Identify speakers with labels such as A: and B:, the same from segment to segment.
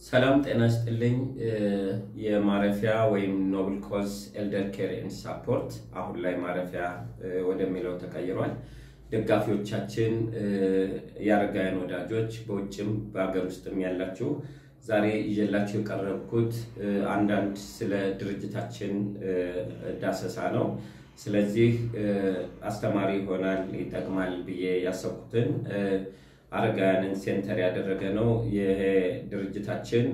A: ሰላም ጤና ይስጥልኝ። የማረፊያ ወይም Noble Cause Elder Care and Support አሁን ላይ ማረፊያ ወደሚለው ተቀይሯል። ደጋፊዎቻችን፣ የአረጋውያን ወዳጆች፣ በውጭም በሀገር ውስጥም ያላችሁ፣ ዛሬ ይዤላችሁ የቀረብኩት አንዳንድ ስለ ድርጅታችን ዳሰሳ ነው። ስለዚህ አስተማሪ ይሆናል፣ ይጠቅማል ብዬ ያሰብኩትን አረጋውያንን center ያደረገ ነው። ይሄ ድርጅታችን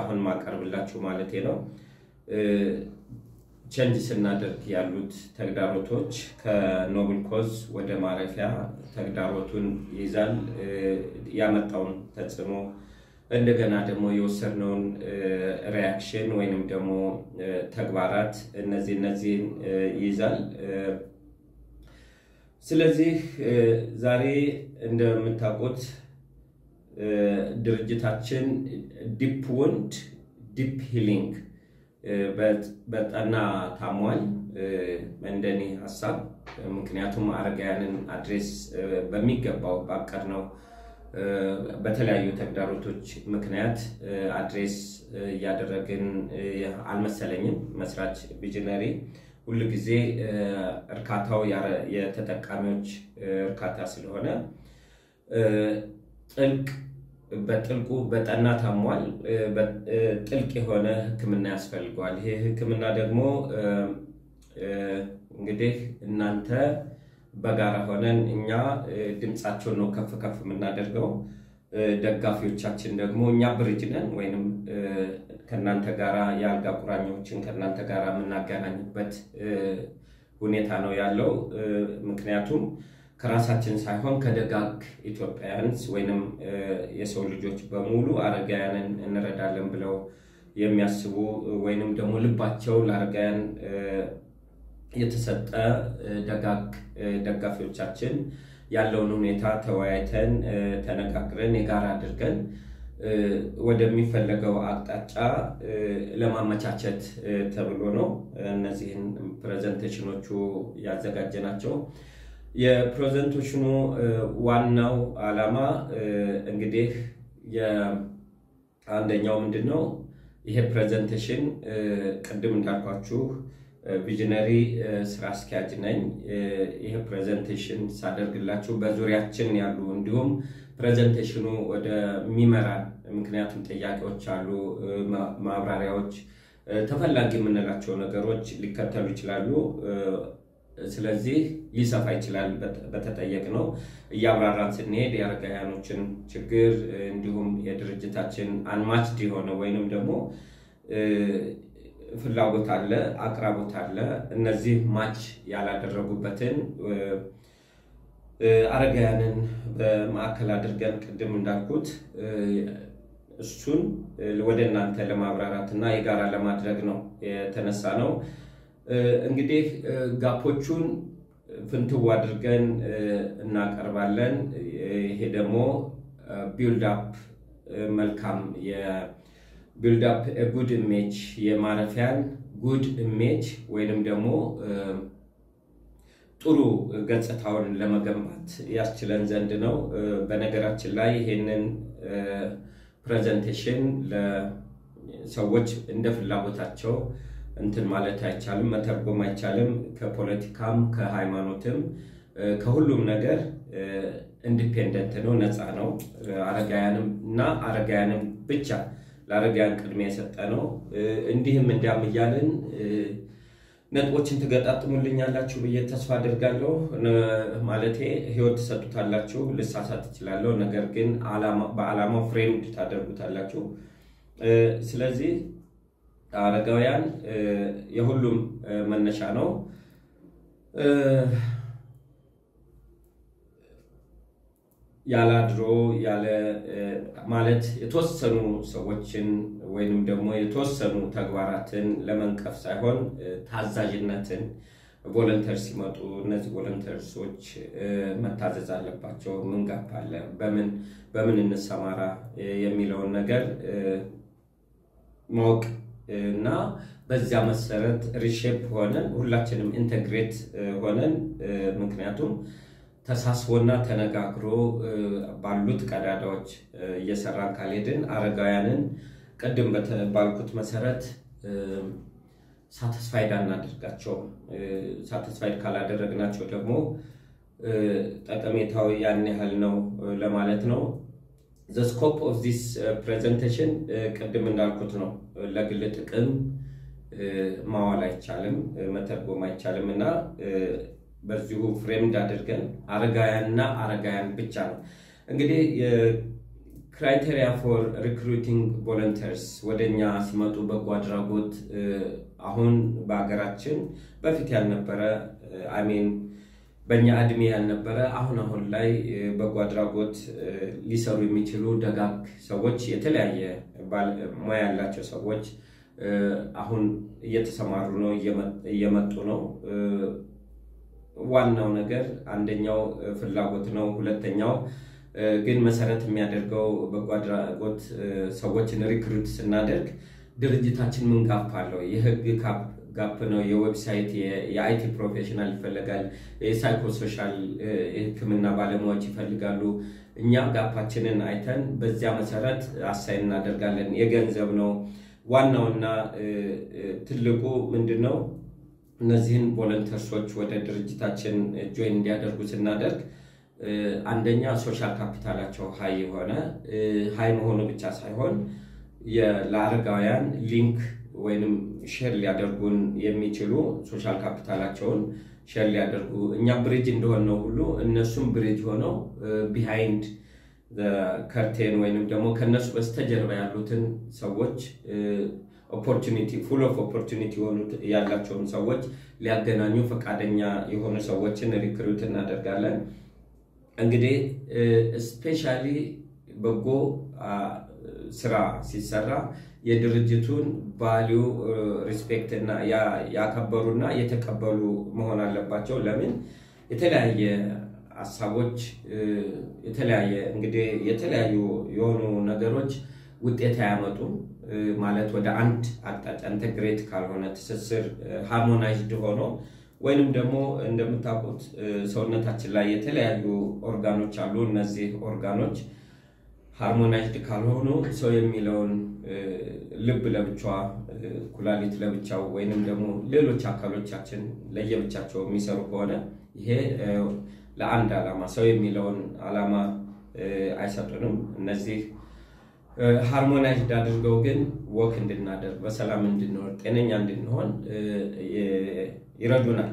A: አሁን ማቀርብላችሁ ማለቴ ነው። Change ስናደርግ ያሉት ተግዳሮቶች ከ Noble Cause ወደ ማረፊያ ተግዳሮቱን ይይዛል። ያመጣውን ተጽዕኖ፣ እንደገና ደግሞ የወሰድነውን reaction ወይንም ደግሞ ተግባራት እነዚህን ይይዛል። ስለዚህ ዛሬ እንደምታውቁት ድርጅታችን deep wound, deep healing በጠና ታሟል፣ እንደኔ ሀሳብ። ምክንያቱም አረጋውያንን address በሚገባው ባቀድነው በተለያዩ ተግዳሮቶች ምክንያት address እያደረግን አልመሰለኝም። መስራች visionary ሁል ጊዜ እርካታው የተጠቃሚዎች እርካታ ስለሆነ ጥልቅ በጥልቁ በጠና ታሟል። ጥልቅ የሆነ ሕክምና ያስፈልገዋል። ይሄ ሕክምና ደግሞ እንግዲህ እናንተ በጋራ ሆነን እኛ ድምፃቸውን ነው ከፍ ከፍ የምናደርገው። ደጋፊዎቻችን ደግሞ እኛ bridge ነን ወይንም ከእናንተ ጋራ የአልጋ ቁራኛዎችን ከእናንተ ጋራ የምናገናኝበት ሁኔታ ነው ያለው። ምክንያቱም ከራሳችን ሳይሆን ከደጋግ ኢትዮጵያውያን ወይንም የሰው ልጆች በሙሉ አረጋውያንን እንረዳለን ብለው የሚያስቡ ወይንም ደግሞ ልባቸው ለአረጋውያን የተሰጠ ደጋግ ደጋፊዎቻችን ያለውን ሁኔታ ተወያይተን፣ ተነጋግረን፣ የጋራ አድርገን ወደሚፈለገው አቅጣጫ ለማመቻቸት ተብሎ ነው እነዚህን presentation ኦቹ ያዘጋጀናቸው። የ presentation ኑ ዋናው ዓላማ እንግዲህ አንደኛው ምንድን ነው? ይሄ presentation ቅድም እንዳልኳችሁ visionary ስራ አስኪያጅ ነኝ። ይሄ presentation ሳደርግላችሁ በዙሪያችን ያሉ እንዲሁም presentation ኑ ወደሚመራን፣ ምክንያቱም ጥያቄዎች አሉ፣ ማብራሪያዎች፣ ተፈላጊ የምንላቸው ነገሮች ሊከተሉ ይችላሉ። ስለዚህ ሊሰፋ ይችላል። በተጠየቅነው እያብራራን ስንሄድ የአረጋውያኖችን ችግር እንዲሁም የድርጅታችን unmatched የሆነ ወይንም ደግሞ ፍላጎት አለ፣ አቅራቦት አለ። እነዚህ match ያላደረጉበትን አረጋውያንን በማዕከል አድርገን ቅድም እንዳልኩት እሱን ወደ እናንተ ለማብራራት እና የጋራ ለማድረግ ነው የተነሳ ነው። እንግዲህ gap ኦቹን ፍንትው አድርገን እናቀርባለን። ይሄ ደግሞ build up መልካም የ build up good image፣ የማረፊያን good image ወይንም ደግሞ ጥሩ ገጽታውን ለመገንባት ያስችለን ዘንድ ነው። በነገራችን ላይ ይሄንን presentation ለሰዎች እንደ ፍላጎታቸው እንትን ማለት አይቻልም፣ መተርጎም አይቻልም። ከፖለቲካም ከሃይማኖትም ከሁሉም ነገር independent ነው፣ ነፃ ነው። አረጋውያንም እና አረጋውያንም ብቻ፣ ለአረጋውያን ቅድሚያ የሰጠ ነው። እንዲህም እንዲያም እያልን ነጥቦችን ትገጣጥሙልኛላችሁ ብዬ ተስፋ አድርጋለሁ። ማለቴ ህይወት ትሰጡታላችሁ። ልሳሳት እችላለሁ፣ ነገር ግን በዓላማው framed ታደርጉታላችሁ። ስለዚህ አረጋውያን የሁሉም መነሻ ነው። ያለ አድሮ ያለ ማለት የተወሰኑ ሰዎችን ወይንም ደግሞ የተወሰኑ ተግባራትን ለመንቀፍ ሳይሆን ታዛዥነትን፣ volunteer ሲመጡ እነዚህ volunteers ኦች መታዘዝ አለባቸው። ምን gap አለ፣ በምን በምን እንሰማራ የሚለውን ነገር ማወቅ እና በዚያ መሰረት reshape ሆነን ሁላችንም integrate ሆነን፣ ምክንያቱም ተሳስቦና ተነጋግሮ ባሉት ቀዳዳዎች እየሰራን ካልሄድን አረጋውያንን ቅድም ባልኩት መሰረት satisfied አናደርጋቸውም። Satisfied ካላደረግናቸው ደግሞ ጠቀሜታው ያን ያህል ነው ለማለት ነው። The scope of this presentation ቅድም እንዳልኩት ነው። ለግል ጥቅም ማዋል አይቻልም፣ መተርጎም አይቻልም እና በዚሁ framed አድርገን አረጋውያንና አረጋውያን ብቻ ነው። እንግዲህ criteria for recruiting volunteers፣ ወደኛ ሲመጡ በጎ አድራጎት አሁን በሀገራችን በፊት ያልነበረ፣ I mean በእኛ እድሜ ያልነበረ፣ አሁን አሁን ላይ በጎ አድራጎት ሊሰሩ የሚችሉ ደጋግ ሰዎች፣ የተለያየ ሙያ ያላቸው ሰዎች አሁን እየተሰማሩ ነው፣ እየመጡ ነው። ዋናው ነገር አንደኛው ፍላጎት ነው። ሁለተኛው ግን መሰረት የሚያደርገው በጎ አድራጎት ሰዎችን recruit ስናደርግ ድርጅታችን ምን gap አለው? የህግ gap ነው። የ website፣ የ IT professional ይፈለጋል። የ psychosocial የሕክምና ባለሙያዎች ይፈልጋሉ። እኛ gap ኣችንን አይተን በዚያ መሰረት assign እናደርጋለን። የገንዘብ ነው ዋናውና ትልቁ ምንድን ነው? እነዚህን volunteers ኦች ወደ ድርጅታችን join እንዲያደርጉ ስናደርግ አንደኛ social capital ኣቸው high የሆነ፣ high መሆኑ ብቻ ሳይሆን ለአረጋውያን link ወይንም share ሊያደርጉን የሚችሉ፣ social capital ኣቸውን share ሊያደርጉ፣ እኛ bridge እንደሆነው ሁሉ እነሱም bridge ሆነው behind curtain ወይንም ደግሞ ከእነሱ በስተጀርባ ያሉትን ሰዎች፣ opportunity full of opportunity የሆኑት ያላቸውን ሰዎች ሊያገናኙ ፈቃደኛ የሆኑ ሰዎችን recruit እናደርጋለን። እንግዲህ especially በጎ ስራ ሲሰራ የድርጅቱን value respect እና ያከበሩና የተቀበሉ መሆን አለባቸው። ለምን የተለያየ ሀሳቦች፣ የተለያየ እንግዲህ የተለያዩ የሆኑ ነገሮች ውጤት አያመጡም። ማለት ወደ አንድ አቅጣጫ integrate ካልሆነ፣ ትስስር harmonized ሆኖ፣ ወይንም ደግሞ እንደምታውቁት ሰውነታችን ላይ የተለያዩ ኦርጋኖች አሉ። እነዚህ organ ኦች harmonized ካልሆኑ ሰው የሚለውን ልብ ለብቻዋ፣ ኩላሊት ለብቻው ወይንም ደግሞ ሌሎች አካሎቻችን ለየብቻቸው የሚሰሩ ከሆነ ይሄ ለአንድ ዓላማ ሰው የሚለውን ዓላማ አይሰጡንም። እነዚህ harmonized አድርገው ግን work እንድናደርግ፣ በሰላም እንድንኖር፣ ጤነኛ እንድንሆን ይረዱናል።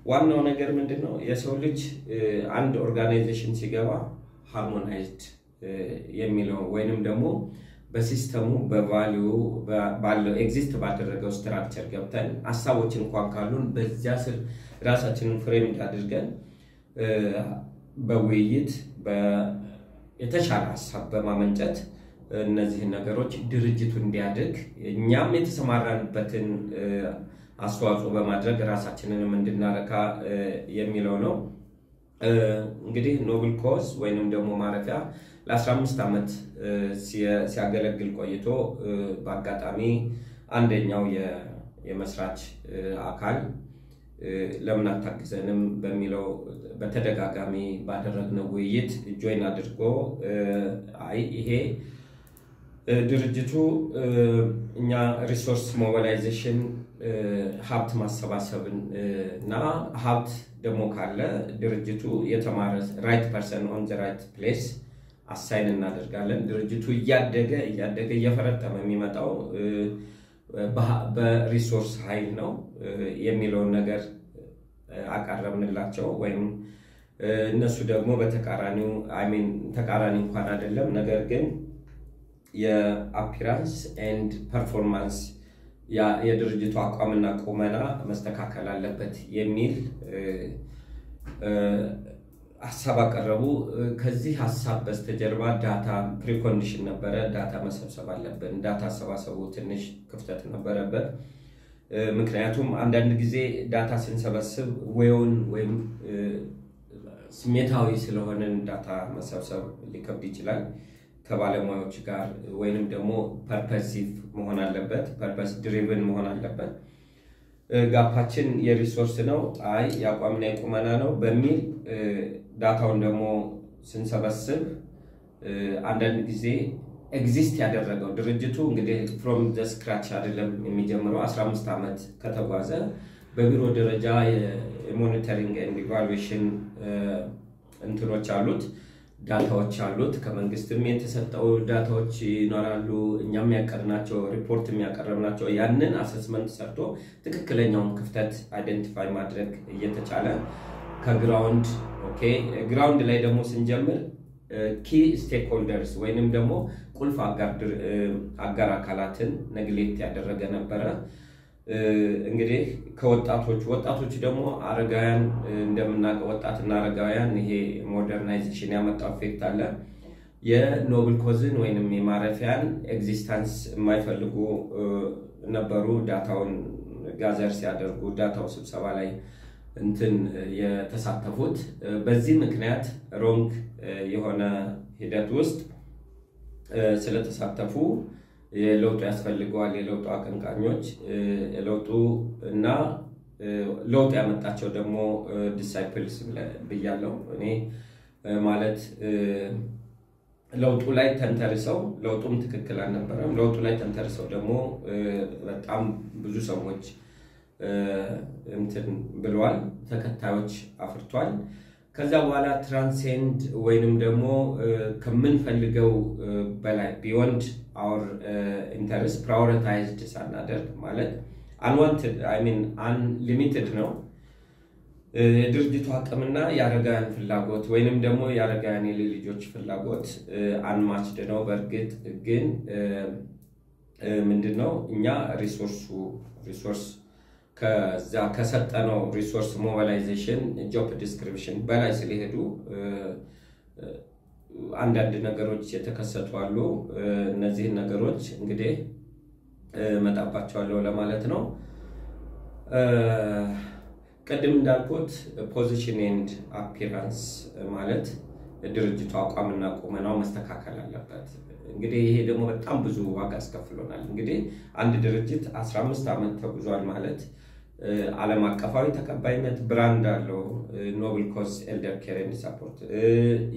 A: ዋናው ነገር ምንድን ነው? የሰው ልጅ አንድ organization ሲገባ harmonized የሚለው ወይንም ደግሞ በ system ኡ በ value ባለው exist ባደረገው structure ገብተን ሀሳቦች እንኳን ካሉን በዚያ ስር ራሳችንን frame አድርገን በውይይት የተሻለ ሀሳብ በማመንጨት እነዚህን ነገሮች ድርጅቱ እንዲያድግ እኛም የተሰማራንበትን አስተዋጽኦ በማድረግ ራሳችንንም እንድናረካ የሚለው ነው። እንግዲህ Noble Cause ወይንም ደግሞ ማረፊያ ለ15 ዓመት ሲያገለግል ቆይቶ በአጋጣሚ አንደኛው የመስራች አካል ለምን አታግዘንም በሚለው በተደጋጋሚ ባደረግነው ውይይት join አድርጎ አይ ይሄ ድርጅቱ እኛ resource mobilization፣ ሀብት ማሰባሰብን እና ሀብት ደግሞ ካለ ድርጅቱ የተማረ right person on the right place assign እናደርጋለን። ድርጅቱ እያደገ እያደገ እየፈረጠመ የሚመጣው በ resource ኃይል ነው የሚለውን ነገር አቀረብንላቸው። ወይም እነሱ ደግሞ በተቃራኒው፣ I mean ተቃራኒ እንኳን አይደለም፣ ነገር ግን የ appearance and performance፣ የድርጅቱ አቋምና ቁመና መስተካከል አለበት የሚል ሀሳብ አቀረቡ። ከዚህ ሀሳብ በስተጀርባ data precondition ነበረ። Data መሰብሰብ አለብን። Data አሰባሰቡ ትንሽ ክፍተት ነበረበት። ምክንያቱም አንዳንድ ጊዜ data ስንሰበስብ ወይውን ወይም ስሜታዊ ስለሆንን data መሰብሰብ ሊከብድ ይችላል። ከባለሙያዎች ጋር ወይንም ደግሞ purposive መሆን አለበት፣ purpose driven መሆን አለበት። Gap ኣችን የ resource ነው፣ አይ የአቋምና የቁመና ነው በሚል data ውን ደግሞ ስንሰበስብ አንዳንድ ጊዜ Exist ያደረገው ድርጅቱ እንግዲህ from the scratch አይደለም የሚጀምረው። 15 ዓመት ከተጓዘ በቢሮ ደረጃ የ monitoring and evaluation እንትኖች አሉት፣ data ዎች አሉት። ከመንግስትም የተሰጠው data ዎች ይኖራሉ። እኛም ያቀርናቸው ሪፖርት የሚያቀርብናቸው ያንን assessment ሰርቶ ትክክለኛውን ክፍተት identify ማድረግ እየተቻለ ከ ground፣ okay፣ ground ላይ ደግሞ ስንጀምር key stakeholders ወይንም ደግሞ ቁልፍ አጋር አካላትን neglect ያደረገ ነበረ። እንግዲህ ከወጣቶች፣ ወጣቶች ደግሞ አረጋውያን፣ እንደምናውቀው ወጣትና አረጋውያን ይሄ modernization ያመጣው effect አለ። የ Noble Cause ን ወይንም የማረፊያን existence የማይፈልጉ ነበሩ። Data ውን gather ሲያደርጉ data ው ስብሰባ ላይ እንትን የተሳተፉት በዚህ ምክንያት wrong የሆነ ሂደት ውስጥ ስለተሳተፉ የለውጡ ያስፈልገዋል። የለውጡ አቀንቃኞች የለውጡ እና ለውጡ ያመጣቸው ደግሞ disciples ብያለው እኔ። ማለት ለውጡ ላይ ተንተርሰው፣ ለውጡም ትክክል አልነበረም። ለውጡ ላይ ተንተርሰው ደግሞ በጣም ብዙ ሰዎች እንትን ብለዋል፣ ተከታዮች አፍርቷል። ከዛ በኋላ transcend ወይንም ደግሞ ከምንፈልገው በላይ beyond our interest prioritized ሳናደርግ፣ ማለት unwanted፣ I mean unlimited ነው የድርጅቱ አቅምና የአረጋውያን ፍላጎት ወይንም ደግሞ የአረጋውያን የልጅ ልጆች ፍላጎት unmatched ነው። በእርግጥ ግን ምንድን ነው እኛ resource ኡ resource ከዛ ከሰጠነው resource mobilization job description በላይ ስለሄዱ አንዳንድ ነገሮች የተከሰቱ አሉ። እነዚህን ነገሮች እንግዲህ እመጣባቸዋለሁ ለማለት ነው። ቅድም እንዳልኩት position and appearance ማለት ድርጅቱ አቋምና ቁመናው መስተካከል አለበት። እንግዲህ ይሄ ደግሞ በጣም ብዙ ዋጋ አስከፍሎናል። እንግዲህ አንድ ድርጅት 15 ዓመት ተጉዟል ማለት ዓለም አቀፋዊ ተቀባይነት brand አለው። Noble Cause Elder Care and Support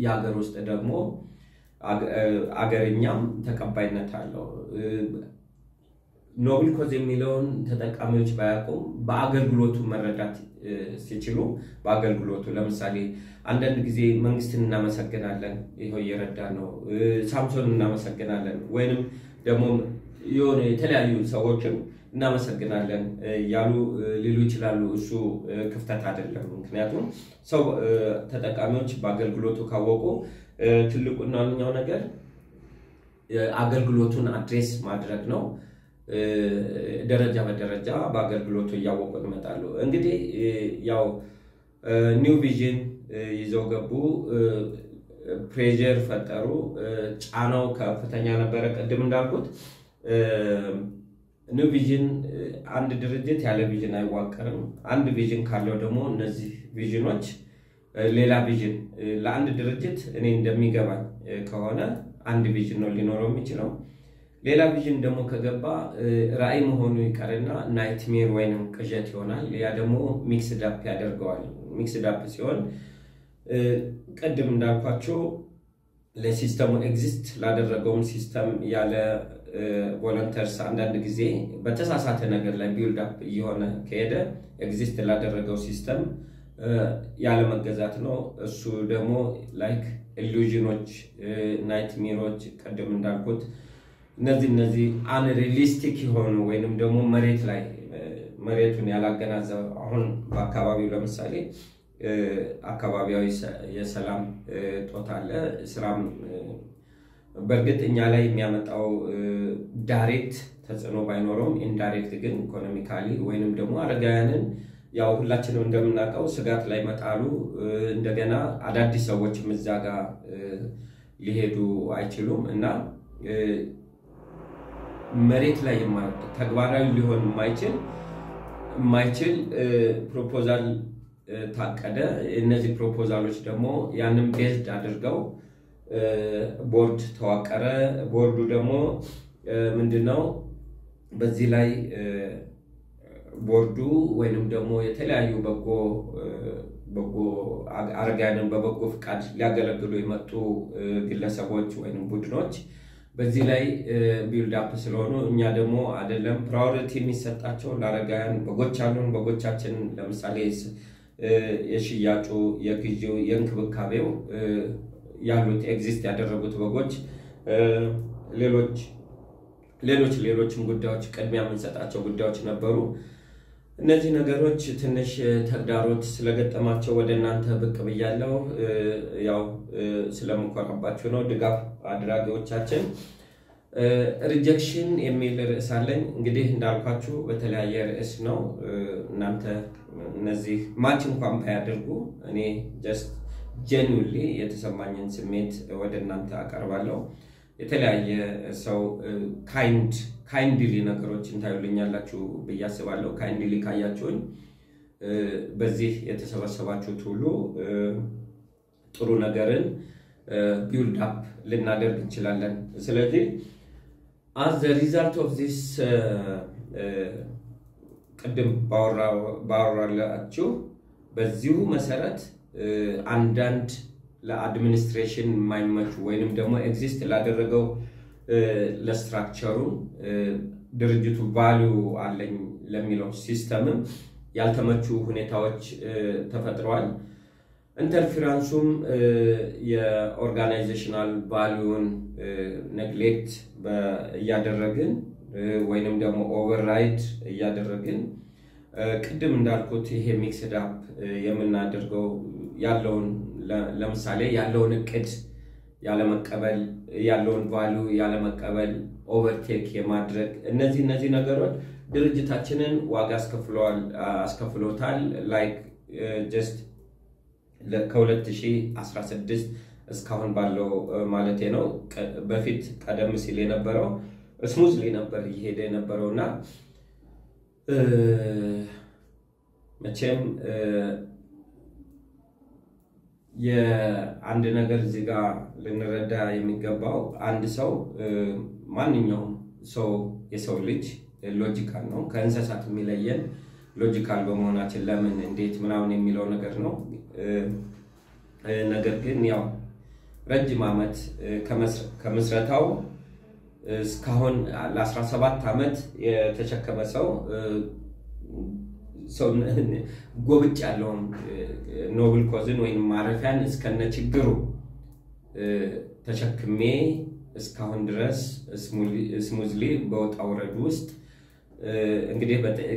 A: የሀገር ውስጥ ደግሞ አገርኛም ተቀባይነት አለው። Noble Cause የሚለውን ተጠቃሚዎች ባያውቁም በአገልግሎቱ መረዳት ሲችሉ፣ በአገልግሎቱ ለምሳሌ አንዳንድ ጊዜ መንግስትን እናመሰግናለን፣ ይኸው እየረዳን ነው፣ ሳምሶን እናመሰግናለን፣ ወይንም ደግሞ የሆነ የተለያዩ ሰዎችን እናመሰግናለን እያሉ ሊሉ ይችላሉ። እሱ ክፍተት አይደለም። ምክንያቱም ሰው ተጠቃሚዎች በአገልግሎቱ ካወቁ ትልቁና ዋነኛው ነገር አገልግሎቱን address ማድረግ ነው። ደረጃ በደረጃ በአገልግሎቱ እያወቁ ይመጣሉ። እንግዲህ ያው new vision ይዘው ገቡ፣ pressure ፈጠሩ። ጫናው ከፍተኛ ነበረ። ቅድም እንዳልኩት new vision፣ አንድ ድርጅት ያለ vision አይዋቀርም። አንድ vision ካለው ደግሞ እነዚህ vision ኖች ሌላ vision፣ ለአንድ ድርጅት እኔ እንደሚገባኝ ከሆነ አንድ vision ነው ሊኖረው የሚችለው። ሌላ vision ደግሞ ከገባ ራዕይ መሆኑ ይቀርና nightmare ወይንም ቅዠት ይሆናል። ያ ደግሞ mixed up ያደርገዋል። Mixed up ሲሆን ቅድም እንዳልኳቸው ለ system ኡ exist ላደረገውም system ያለ volunteers አንዳንድ ጊዜ በተሳሳተ ነገር ላይ build up እየሆነ ከሄደ exist ላደረገው system ያለመገዛት ነው። እሱ ደግሞ like illusion ኖች፣ nightmare ኦች፣ ቅድም እንዳልኩት እነዚህ unrealistic የሆኑ ወይንም ደግሞ መሬት ላይ መሬቱን ያላገናዘበ፣ አሁን በአካባቢው ለምሳሌ አካባቢያዊ የሰላም እጦት አለ። ስራም በእርግጥ እኛ ላይ የሚያመጣው direct ተጽዕኖ ባይኖረውም indirect ግን economically ወይንም ደግሞ አረጋውያንን ያው ሁላችንም እንደምናውቀው ስጋት ላይ መጣሉ፣ እንደገና አዳዲስ ሰዎችም እዛ ጋር ሊሄዱ አይችሉም እና መሬት ላይ ተግባራዊ ሊሆን የማይችል proposal ታቀደ። እነዚህ proposal ኦች ደግሞ ያንን based አድርገው ቦርድ ተዋቀረ። ቦርዱ ደግሞ ምንድነው በዚህ ላይ ቦርዱ ወይንም ደግሞ የተለያዩ በጎ አረጋውያንን በበጎ ፍቃድ ሊያገለግሉ የመጡ ግለሰቦች ወይንም ቡድኖች በዚህ ላይ build up ስለሆኑ እኛ ደግሞ አይደለም priority የሚሰጣቸው ለአረጋውያን በጎች አሉን። በጎቻችን ለምሳሌ የሽያጩ፣ የግዢው፣ የእንክብካቤው ያሉት exist ያደረጉት በጎች፣ ሌሎች ሌሎች ሌሎችም ጉዳዮች ቅድሚያ የምንሰጣቸው ጉዳዮች ነበሩ። እነዚህ ነገሮች ትንሽ ተግዳሮት ስለገጠማቸው ወደ እናንተ ብቅ ብያለሁ። ያው ስለምኮራባችሁ ነው። ድጋፍ አድራጊዎቻችን፣ rejection የሚል ርዕስ አለኝ። እንግዲህ እንዳልኳችሁ በተለያየ ርዕስ ነው። እናንተ እነዚህ match እንኳን ባያደርጉ እኔ just genuinely የተሰማኝን ስሜት ወደ እናንተ አቀርባለሁ። የተለያየ ሰው kindly ነገሮችን ታዩልኛላችሁ ብዬ አስባለሁ። Kindly ካያችሁኝ በዚህ የተሰበሰባችሁት ሁሉ ጥሩ ነገርን build up ልናደርግ እንችላለን። ስለዚህ as the result of this ቅድም ባወራላችሁ በዚሁ መሰረት አንዳንድ ለ administration የማይመቹ ወይንም ደግሞ exist ላደረገው ለ structure ኡ ድርጅቱ value አለኝ ለሚለው system ም ያልተመቹ ሁኔታዎች ተፈጥረዋል። Interference ኡም የ organizational value ን neglect እያደረግን ወይንም ደግሞ override እያደረግን፣ ቅድም እንዳልኩት ይሄ mixed up የምናደርገው ያለውን፣ ለምሳሌ ያለውን እቅድ ያለመቀበል፣ ያለውን value ያለመቀበል፣ overtake የማድረግ እነዚህ ነገሮች ድርጅታችንን ዋጋ አስከፍሎታል። Like just ከ2016 እስካሁን ባለው ማለቴ ነው። በፊት ቀደም ሲል የነበረው smoothly ነበር እየሄደ የነበረው። እና መቼም የአንድ ነገር እዚህ ጋር ልንረዳ የሚገባው አንድ ሰው፣ ማንኛውም ሰው፣ የሰው ልጅ logical ነው። ከእንስሳት የሚለየን logical በመሆናችን ለምን፣ እንዴት ምናምን የሚለው ነገር ነው። ነገር ግን ያው ረጅም ዓመት ከምስረታው እስካሁን ለ17 ዓመት የተሸከመ ሰው ጎብጭ ያለውን noble cause ን ወይም ማረፊያን እስከነ ችግሩ ተሸክሜ እስካሁን ድረስ smoothly በውጣ ውረድ ውስጥ፣ እንግዲህ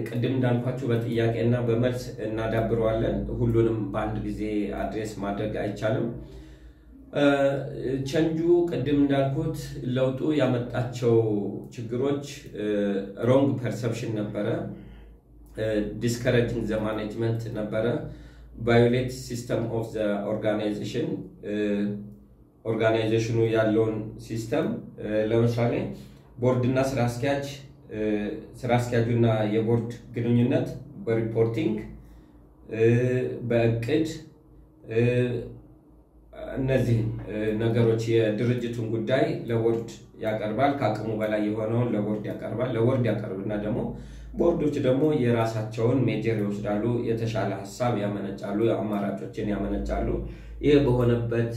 A: ቅድም እንዳልኳችሁ በጥያቄና በመልስ እናዳብረዋለን። ሁሉንም በአንድ ጊዜ address ማድረግ አይቻልም። Change ኡ ቅድም እንዳልኩት ለውጡ ያመጣቸው ችግሮች wrong perception ነበረ፣ discouraging the management ነበረ፣ violate system of the organization፣ organization ኑ ያለውን system፣ ለምሳሌ ቦርድና ስራ አስኪያጅ፣ ስራ አስኪያጁና የቦርድ ግንኙነት በ reporting፣ በእቅድ፣ እነዚህን ነገሮች የድርጅቱን ጉዳይ ለቦርድ ያቀርባል። ከአቅሙ በላይ የሆነውን ለቦርድ ያቀርባል። ለቦርድ ያቀርብና ደግሞ ቦርዶች ደግሞ የራሳቸውን measure ይወስዳሉ። የተሻለ ሀሳብ ያመነጫሉ፣ አማራጮችን ያመነጫሉ። ይህ በሆነበት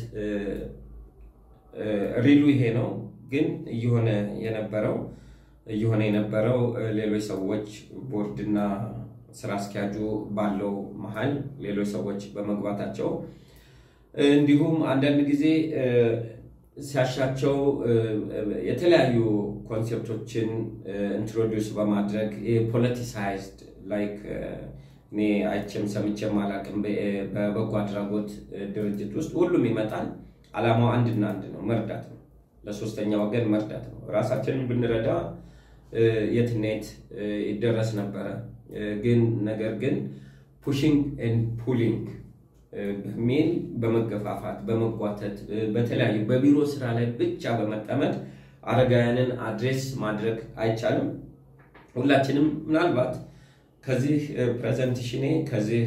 A: real ኡ ይሄ ነው። ግን እየሆነ የነበረው ሌሎች ሰዎች ቦርድና ስራ አስኪያጁ ባለው መሀል ሌሎች ሰዎች በመግባታቸው፣ እንዲሁም አንዳንድ ጊዜ ሲያሻቸው የተለያዩ concept ኦችን introduce በማድረግ politicized፣ like እኔ አይቼም ሰምቼም አላውቅም። በበጎ አድራጎት ድርጅት ውስጥ ሁሉም ይመጣል። ዓላማው አንድና አንድ ነው፣ መርዳት ነው። ለሶስተኛ ወገን መርዳት ነው። ራሳችንን ብንረዳ የትኔት ይደረስ ነበረ። ግን ነገር ግን pushing and pulling በሚል በመገፋፋት፣ በመጓተት፣ በተለያዩ በቢሮ ስራ ላይ ብቻ በመጠመድ አረጋውያንን address ማድረግ አይቻልም። ሁላችንም ምናልባት ከዚህ presentation ኔ ከዚህ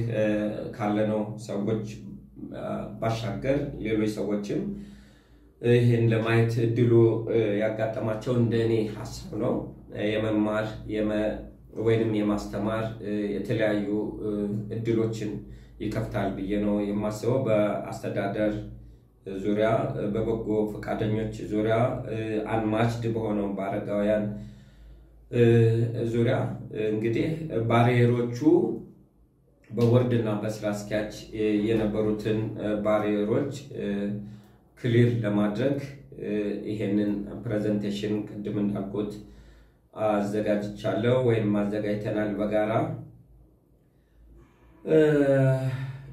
A: ካለነው ሰዎች ባሻገር ሌሎች ሰዎችም ይህን ለማየት እድሉ ያጋጠማቸው እንደ እኔ ሀሳብ ነው። የመማር ወይንም የማስተማር የተለያዩ እድሎችን ይከፍታል ብዬ ነው የማስበው። በአስተዳደር ዙሪያ፣ በበጎ ፈቃደኞች ዙሪያ፣ unmatched በሆነው በአረጋውያን ዙሪያ እንግዲህ barrier ኦቹ በቦርድ እና በስራ አስኪያጅ የነበሩትን barrier ኦች clear ለማድረግ ይሄንን presentation ቅድም እንዳልኩት አዘጋጅቻለሁ ወይም አዘጋጅተናል በጋራ።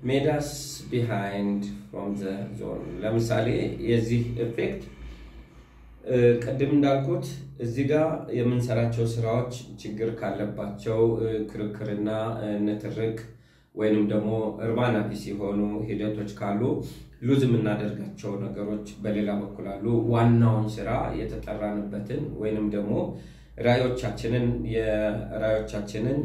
A: Made us behind from the zone። ለምሳሌ የዚህ effect ቅድም እንዳልኩት እዚህ ጋር የምንሰራቸው ስራዎች ችግር ካለባቸው፣ ክርክርና ንትርክ ወይንም ደግሞ እርባና ቢስ የሆኑ ሂደቶች ካሉ lose የምናደርጋቸው ነገሮች በሌላ በኩል አሉ። ዋናውን ስራ የተጠራንበትን ወይንም ደግሞ የራዕዮቻችንን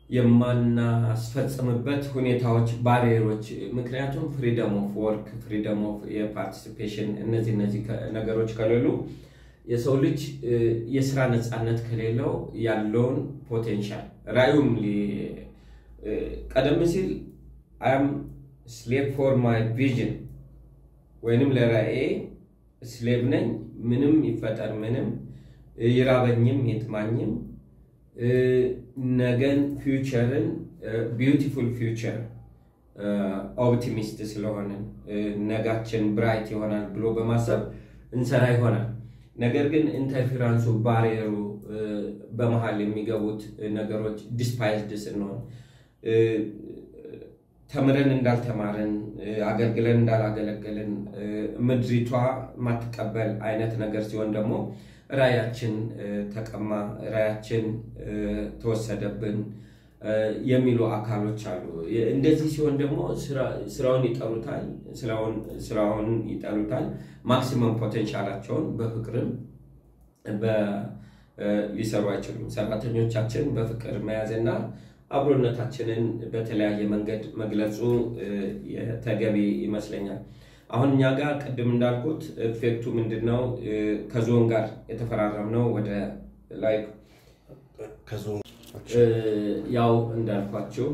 A: የማናስፈጽምበት ሁኔታዎች፣ barrier ኦች፣ ምክንያቱም freedom of work፣ freedom of የ participation እነዚህ ነገሮች ከሌሉ፣ የሰው ልጅ የስራ ነፃነት ከሌለው ያለውን potential ራዕዩም ቀደም ሲል "I'm slave for my vision" ወይንም ለራዕዬ slave ነኝ፣ ምንም ይፈጠር ምንም፣ ይራበኝም ይጥማኝም፣ ነገን future ን beautiful future optimist ስለሆንን ነጋችን bright ይሆናል ብሎ በማሰብ እንሰራ ይሆናል። ነገር ግን interference ኡ፣ barrier ኡ፣ በመሀል የሚገቡት ነገሮች፣ despised ስንሆን፣ ተምረን እንዳልተማርን፣ አገልግለን እንዳላገለገልን ምድሪቷ ማትቀበል አይነት ነገር ሲሆን ደግሞ ራዕያችን ተቀማ፣ ራዕያችን ተወሰደብን የሚሉ አካሎች አሉ። እንደዚህ ሲሆን ደግሞ ስራውን ይጠሉታል፣ ስራውን ይጠሉታል። Maximum potential ኣቸውን በፍቅርም ሊሰሩ አይችሉም። ሰራተኞቻችን በፍቅር መያዝና አብሮነታችንን በተለያየ መንገድ መግለጹ ተገቢ ይመስለኛል። አሁን እኛ ጋር ቅድም እንዳልኩት effect ኡ ምንድን ነው? ከዞን ጋር የተፈራረምነው ወደ ላይ
B: ከዞን
A: ያው እንዳልኳችሁ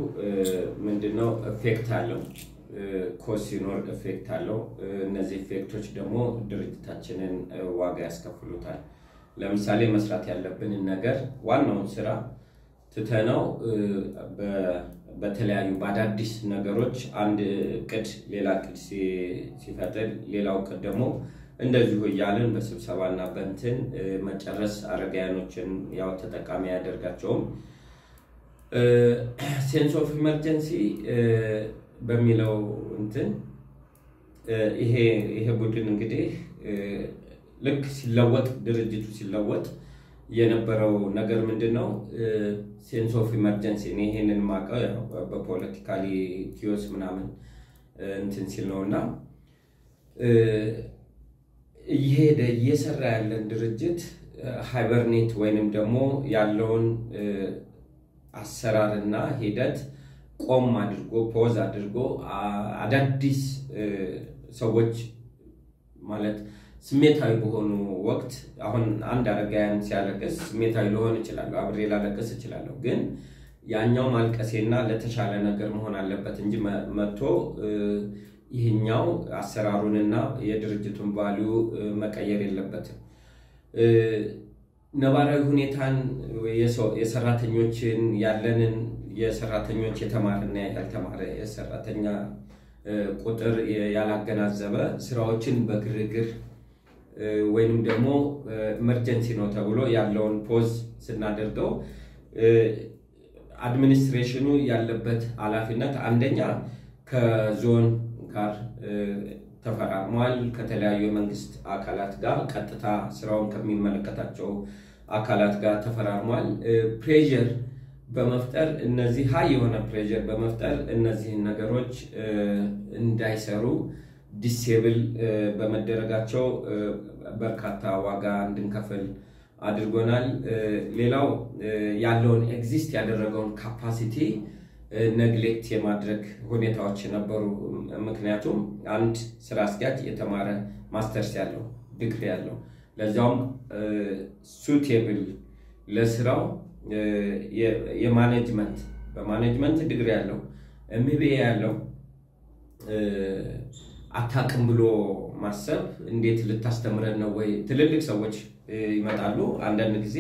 A: ምንድነው effect አለው። Cause ሲኖር effect አለው። እነዚህ effect ኦች ደግሞ ድርጅታችንን ዋጋ ያስከፍሉታል። ለምሳሌ መስራት ያለብንን ነገር፣ ዋናውን ስራ ትተነው በተለያዩ በአዳዲስ ነገሮች አንድ እቅድ ሌላ እቅድ ሲፈጥር ሌላው እቅድ ደግሞ እንደዚሁ እያልን በስብሰባና በንትን መጨረስ አረጋያኖችን ያው ተጠቃሚ አያደርጋቸውም። Sense of emergency በሚለው እንትን ይሄ ቡድን እንግዲህ ልክ ሲለወጥ፣ ድርጅቱ ሲለወጥ የነበረው ነገር ምንድን ነው? Sense of emergency እኔ ይሄንን የማውቀው በ politically chaos ምናምን እንትን ሲል ነው። እና እየሄደ እየሰራ ያለን ድርጅት hibernate ወይንም ደግሞ ያለውን አሰራርና ሂደት ቆም አድርጎ፣ pause አድርጎ አዳዲስ ሰዎች ማለት ስሜታዊ በሆኑ ወቅት፣ አሁን አንድ አረጋያን ሲያለቅስ ስሜታዊ ልሆን እችላለሁ፣ አብሬ ላለቅስ እችላለሁ። ግን ያኛው ማልቀሴና ለተሻለ ነገር መሆን አለበት እንጂ መጥቶ ይህኛው አሰራሩንና የድርጅቱን value መቀየር የለበትም። ነባራዊ ሁኔታን፣ የሰራተኞችን፣ ያለንን የሰራተኞች የተማረና ያልተማረ የሰራተኛ ቁጥር ያላገናዘበ ስራዎችን በግርግር ወይንም ደግሞ emergency ነው ተብሎ ያለውን pause ስናደርገው administration ኑ ያለበት ኃላፊነት አንደኛ ከዞን ጋር ተፈራርሟል። ከተለያዩ የመንግስት አካላት ጋር፣ ቀጥታ ስራውን ከሚመለከታቸው አካላት ጋር ተፈራርሟል። Pressure በመፍጠር፣ እነዚህ high የሆነ pressure በመፍጠር እነዚህን ነገሮች እንዳይሰሩ disable በመደረጋቸው በርካታ ዋጋ እንድንከፍል አድርጎናል። ሌላው ያለውን exist ያደረገውን capacity neglect የማድረግ ሁኔታዎች ነበሩ። ምክንያቱም አንድ ስራ አስኪያጅ የተማረ፣ ማስተርስ ያለው፣ ዲግሪ ያለው፣ ለዚያውም suitable ለስራው የ management፣ በ management ዲግሪ ያለው፣ MBA ያለው አታውቅም ብሎ ማሰብ፣ እንዴት ልታስተምረን ነው ወይ? ትልልቅ ሰዎች ይመጣሉ። አንዳንድ ጊዜ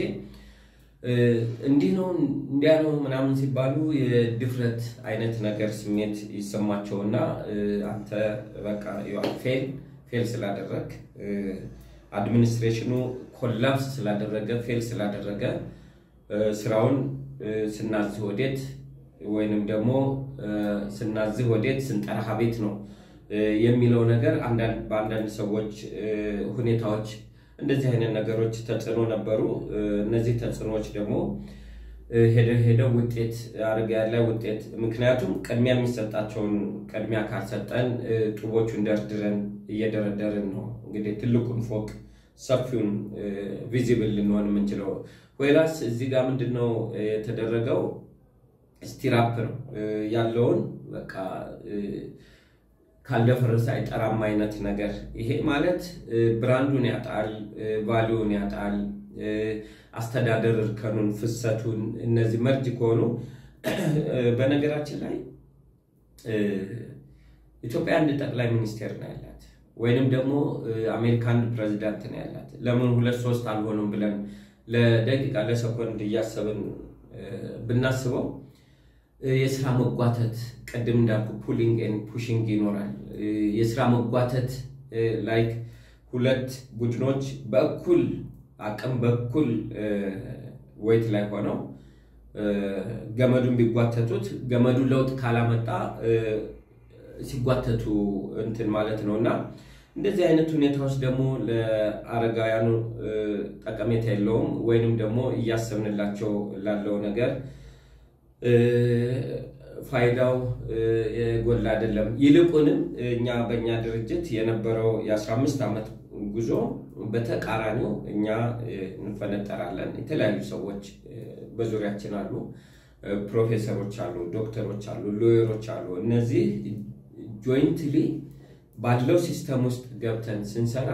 A: እንዲህ ነው እንዲያ ነው ምናምን ሲባሉ የድፍረት አይነት ነገር ስሜት ይሰማቸውና አንተ በቃ fail ስላደረግ፣ administration ኑ collapse ስላደረገ፣ fail ስላደረገ፣ ስራውን ስናዝህ ወዴት ወይንም ደግሞ ስናዝህ ወዴት ስንጠራህ አቤት ነው የሚለው ነገር በአንዳንድ ሰዎች ሁኔታዎች እንደዚህ አይነት ነገሮች ተጽዕኖ ነበሩ። እነዚህ ተጽዕኖዎች ደግሞ ሄደው ሄደው ውጤት አረጋውያን ላይ ውጤት፣ ምክንያቱም ቅድሚያ የሚሰጣቸውን ቅድሚያ ካልሰጠን ጡቦቹን ደርድረን እየደረደርን ነው እንግዲህ ትልቁን ፎቅ ሰፊውን visible ልንሆን የምንችለው። Whereas እዚህ ጋር ምንድን ነው የተደረገው? Stir up ነው ያለውን፣ በቃ ካልደፈረሰ አይጠራም አይነት ነገር። ይሄ ማለት brand ኡን ያጣል፣ value ውን ያጣል፣ አስተዳደር እርከኑን፣ ፍሰቱን፣ እነዚህ merge ከሆኑ። በነገራችን ላይ ኢትዮጵያ አንድ ጠቅላይ ሚኒስቴር ነው ያላት፣ ወይንም ደግሞ አሜሪካ አንድ ፕሬዚዳንት ነው ያላት። ለምን ሁለት ሶስት አልሆኑም ብለን ለደቂቃ ለሰኮንድ እያሰብን ብናስበው የስራ መጓተት፣ ቅድም እንዳልኩ pulling and pushing ይኖራል። የስራ መጓተት like ሁለት ቡድኖች በእኩል አቅም በእኩል weight ላይ ሆነው ገመዱን ቢጓተቱት ገመዱ ለውጥ ካላመጣ ሲጓተቱ እንትን ማለት ነው። እና እንደዚህ አይነት ሁኔታዎች ደግሞ ለአረጋውያኑ ጠቀሜታ የለውም፣ ወይንም ደግሞ እያሰብንላቸው ላለው ነገር ፋይዳው የጎላ አይደለም። ይልቁንም እኛ በእኛ ድርጅት የነበረው የ15 ዓመት ጉዞ በተቃራኒው እኛ እንፈነጠራለን። የተለያዩ ሰዎች በዙሪያችን አሉ። ፕሮፌሰሮች አሉ፣ ዶክተሮች አሉ፣ lawyer ኦች አሉ። እነዚህ jointly ባለው system ውስጥ ገብተን ስንሰራ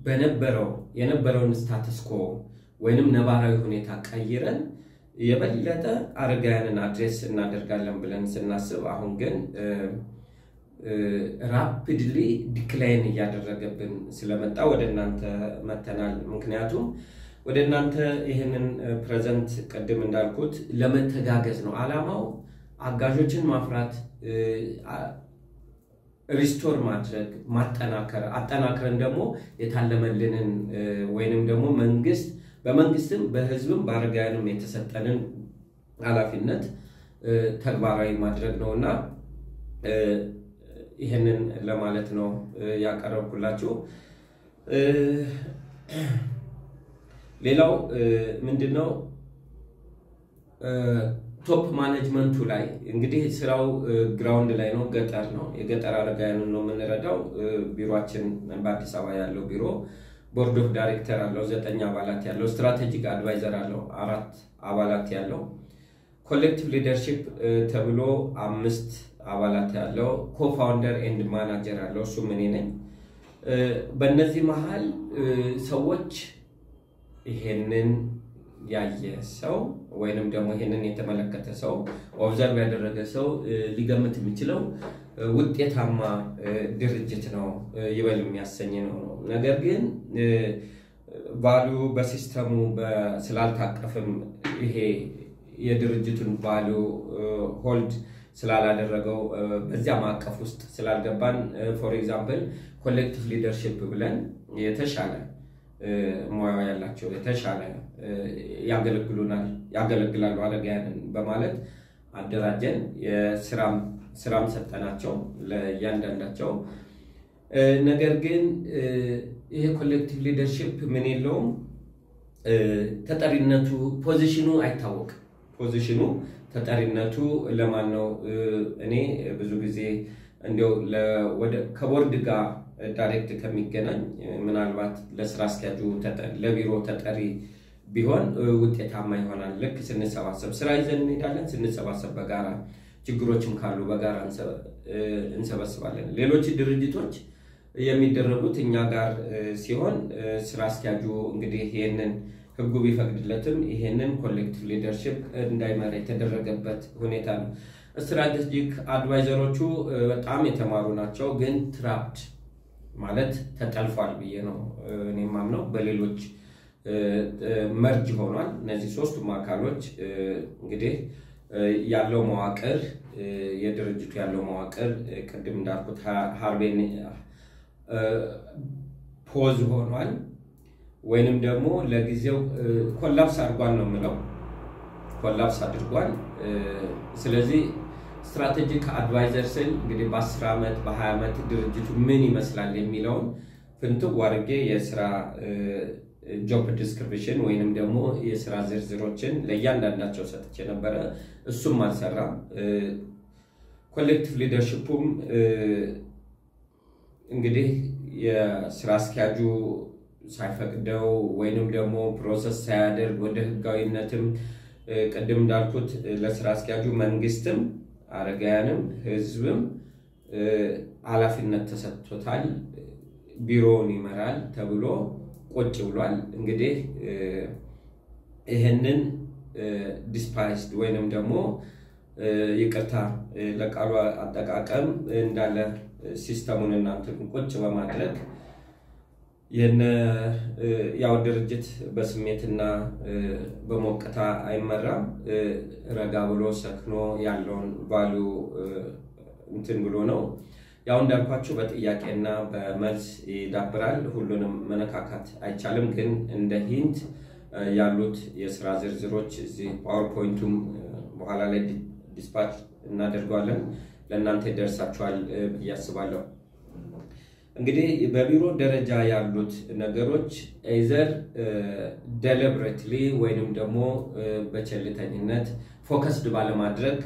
A: በነበረው የነበረውን status quo ወይንም ነባራዊ ሁኔታ ቀይረን የበለጠ አረጋውያንን address እናደርጋለን ብለን ስናስብ፣ አሁን ግን rapidly decline እያደረገብን ስለመጣ ወደ እናንተ መተናል። ምክንያቱም ወደ እናንተ ይህንን present ቅድም እንዳልኩት ለመተጋገዝ ነው። ዓላማው አጋዦችን ማፍራት፣ restore ማድረግ፣ ማጠናከር፣ አጠናክረን ደግሞ የታለመልንን ወይንም ደግሞ መንግስት በመንግስትም በህዝብም በአረጋውያንም የተሰጠንን ኃላፊነት ተግባራዊ ማድረግ ነው። እና ይህንን ለማለት ነው ያቀረብኩላችሁ። ሌላው ምንድን ነው? Top management ኡ ላይ እንግዲህ ስራው ground ላይ ነው፣ ገጠር ነው። የገጠር አረጋውያንን ነው የምንረዳው። ቢሮችን በአዲስ አበባ ያለው ቢሮ board of director አለው፣ ዘጠኝ አባላት ያለው፣ strategic advisor አለው፣ አራት አባላት ያለው፣ collective leadership ተብሎ አምስት አባላት ያለው፣ co-founder and manager አለው፣ እሱም እኔ ነኝ። በእነዚህ መሀል ሰዎች ይሄንን ያየ ሰው ወይንም ደግሞ ይሄንን የተመለከተ ሰው፣ observe ያደረገ ሰው ሊገምት የሚችለው ውጤታማ ድርጅት ነው፣ ይበል የሚያሰኝ ነው። ነገር ግን value በ system ኡ ስላልታቀፍም፣ ይሄ የድርጅቱን value hold ስላላደረገው፣ በዚያ ማዕቀፍ ውስጥ ስላልገባን፣ for example collective leadership ብለን የተሻለ ሙያ ያላቸው የተሻለ ያገለግሉናል፣ ያገለግላሉ አረጋውያንን በማለት አደራጀን። ስራም ሰጠናቸው ለእያንዳንዳቸው። ነገር ግን ይሄ collective leadership ምን የለውም፣ ተጠሪነቱ position ኑ አይታወቅም። Position ኑ ተጠሪነቱ ለማን ነው? እኔ ብዙ ጊዜ እንዲያው ከቦርድ ጋር direct ከሚገናኝ ምናልባት ለስራ አስኪያጁ ለቢሮ ተጠሪ ቢሆን ውጤታማ ይሆናል። ልክ ስንሰባሰብ ስራ ይዘን እንሄዳለን። ስንሰባሰብ በጋራ ችግሮችም ካሉ በጋራ እንሰበስባለን። ሌሎች ድርጅቶች የሚደረጉት እኛ ጋር ሲሆን ስራ አስኪያጁ እንግዲህ ይህንን ህጉ ቢፈቅድለትም ይሄንን collective leadership እንዳይመራ የተደረገበት ሁኔታ ነው። Strategic advisor ኦቹ በጣም የተማሩ ናቸው፣ ግን trapped ማለት ተጠልፏል ብዬ ነው እኔ የማምነው። በሌሎች merge ሆኗል። እነዚህ ሶስቱም አካሎች እንግዲህ ያለው መዋቅር፣ የድርጅቱ ያለው መዋቅር ቅድም እንዳልኩት ሃርቤን pause ሆኗል ወይንም ደግሞ ለጊዜው collapse አድርጓል ነው የምለው። Collapse አድርጓል። ስለዚህ strategic advisor ስል እንግዲህ በ10 ዓመት፣ በ20 ዓመት ድርጅቱ ምን ይመስላል የሚለውን ፍንትው አድርጌ የስራ job description ወይንም ደግሞ የስራ ዝርዝሮችን ለእያንዳንዳቸው ሰጥቼ ነበረ። እሱም አልሰራም። Collective leadership ኡም እንግዲህ የስራ አስኪያጁ ሳይፈቅደው ወይንም ደግሞ process ሳያደርግ ወደ ህጋዊነትም፣ ቅድም እንዳልኩት ለስራ አስኪያጁ መንግስትም፣ አረጋውያንም፣ ህዝብም ኃላፊነት ተሰጥቶታል። ቢሮውን ይመራል ተብሎ ቁጭ ብሏል። እንግዲህ ይህንን despised ወይንም ደግሞ፣ ይቅርታ ለቃሉ አጠቃቀም፣ እንዳለ system ኡን እናንትን ቁጭ በማድረግ የነ ያው ድርጅት በስሜትና በሞቅታ አይመራም። ረጋ ብሎ ሰክኖ ያለውን value እንትን ብሎ ነው። ያው እንዳልኳችሁ በጥያቄና በመልስ ይዳብራል። ሁሉንም መነካካት አይቻልም። ግን እንደ hint ያሉት የስራ ዝርዝሮች እዚህ PowerPoint ኡም በኋላ ላይ dispatch እናደርገዋለን፣ ለእናንተ ይደርሳችኋል ብዬ አስባለሁ። እንግዲህ በቢሮ ደረጃ ያሉት ነገሮች either deliberately ወይንም ደግሞ በቸልተኝነት focused ባለማድረግ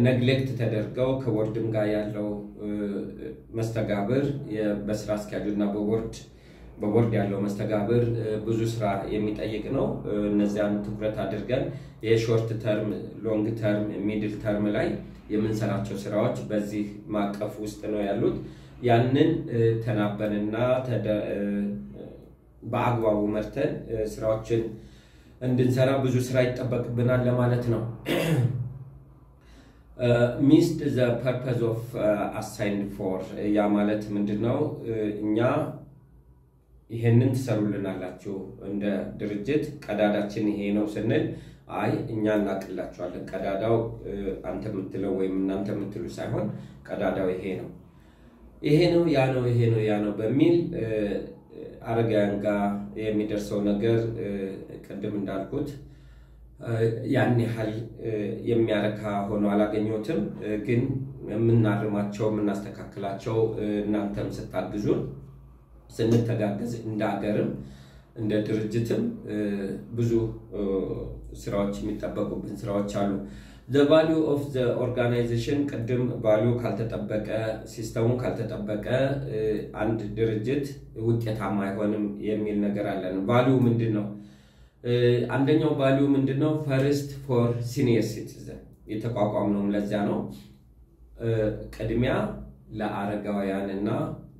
A: neglect ተደርገው፣ ከቦርድም ጋር ያለው መስተጋብር፣ በስራ አስኪያጁ እና በቦርድ ያለው መስተጋብር ብዙ ስራ የሚጠይቅ ነው። እነዚያን ትኩረት አድርገን የ short term፣ long term፣ middle term ላይ የምንሰራቸው ስራዎች በዚህ ማዕቀፍ ውስጥ ነው ያሉት። ያንን ተናበንና በአግባቡ መርተን ስራዎችን እንድንሰራ ብዙ ስራ ይጠበቅብናል ለማለት ነው። Missed the purpose of assigned for፣ ያ ማለት ምንድን ነው? እኛ ይሄንን ትሰሩልናላችሁ፣ እንደ ድርጅት ቀዳዳችን ይሄ ነው ስንል፣ አይ እኛ እናቅላችኋለን፣ ቀዳዳው አንተ የምትለው ወይም እናንተ የምትሉ ሳይሆን ቀዳዳው ይሄ ነው፣ ይሄ ነው፣ ያ ነው፣ ይሄ ነው፣ ያ ነው በሚል አረጋውያን ጋር የሚደርሰው ነገር ቅድም እንዳልኩት ያን ያህል የሚያረካ ሆኖ አላገኘሁትም። ግን የምናርማቸው፣ የምናስተካክላቸው እናንተም ስታግዙን፣ ስንተጋገዝ እንደ ሀገርም እንደ ድርጅትም ብዙ ስራዎች የሚጠበቁብን ስራዎች አሉ። The value of the organization፣ ቅድም value ካልተጠበቀ፣ system ኡ ካልተጠበቀ አንድ ድርጅት ውጤታማ አይሆንም የሚል ነገር አለን። Value ምንድን ነው? አንደኛው value ምንድን ነው? First for senior citizen የተቋቋምነውም ለዚያ ነው። ቅድሚያ ለአረጋውያንና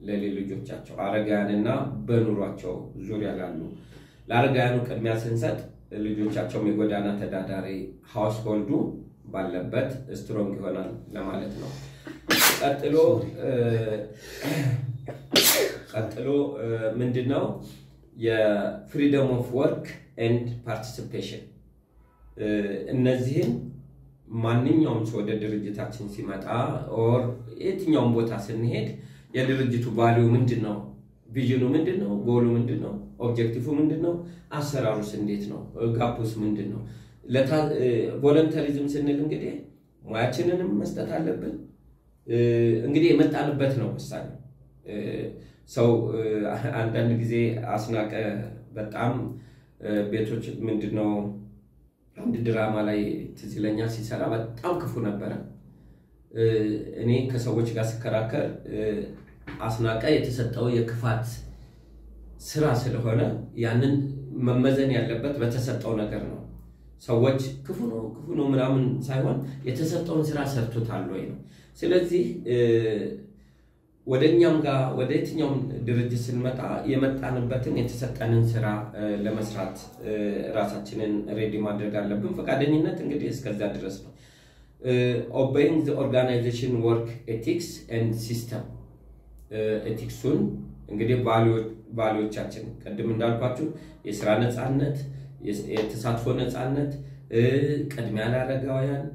A: ለልጆቻቸው፣ አረጋውያንና በኑሯቸው ዙሪያ ላሉ፣ ለአረጋውያኑ ቅድሚያ ስንሰጥ ልጆቻቸውም የጎዳና ተዳዳሪ household ኡ ባለበት strong ይሆናል ለማለት ነው። ቀጥሎ ምንድን ነው? የ freedom of work and participation፣ እነዚህን ማንኛውም ሰው ወደ ድርጅታችን ሲመጣ or የትኛውም ቦታ ስንሄድ የድርጅቱ value ምንድን ነው? Vision ኑ ምንድን ነው? ጎሉ ምንድን ነው? Objective ምንድን ነው? አሰራሩስ እንዴት ነው? Gap ኡስ ምንድን ነው? Volunteerism ስንል እንግዲህ ሙያችንንም መስጠት አለብን። እንግዲህ የመጣንበት ነው ወሳኝ። ሰው አንዳንድ ጊዜ አስናቀ በጣም ቤቶች ምንድነው አንድ ድራማ ላይ ትዝ ይለኛል ሲሰራ በጣም ክፉ ነበረ። እኔ ከሰዎች ጋር ስከራከር አስናቀ የተሰጠው የክፋት ስራ ስለሆነ ያንን መመዘን ያለበት በተሰጠው ነገር ነው። ሰዎች ክፉ ነው፣ ክፉ ነው ምናምን ሳይሆን የተሰጠውን ስራ ሰርቶታል ወይ ነው። ስለዚህ ወደ እኛም ጋር ወደ የትኛውም ድርጅት ስንመጣ የመጣንበትን የተሰጠንን ስራ ለመስራት ራሳችንን ready ማድረግ አለብን። ፈቃደኝነት እንግዲህ እስከዚያ ድረስ ነው። Obeying the organization work ethics and system። Ethics ኡን እንግዲህ value ዎቻችን ቅድም እንዳልኳችሁ የስራ ነፃነት፣ የተሳትፎ ነፃነት፣ ቅድሚያ ለአረጋውያን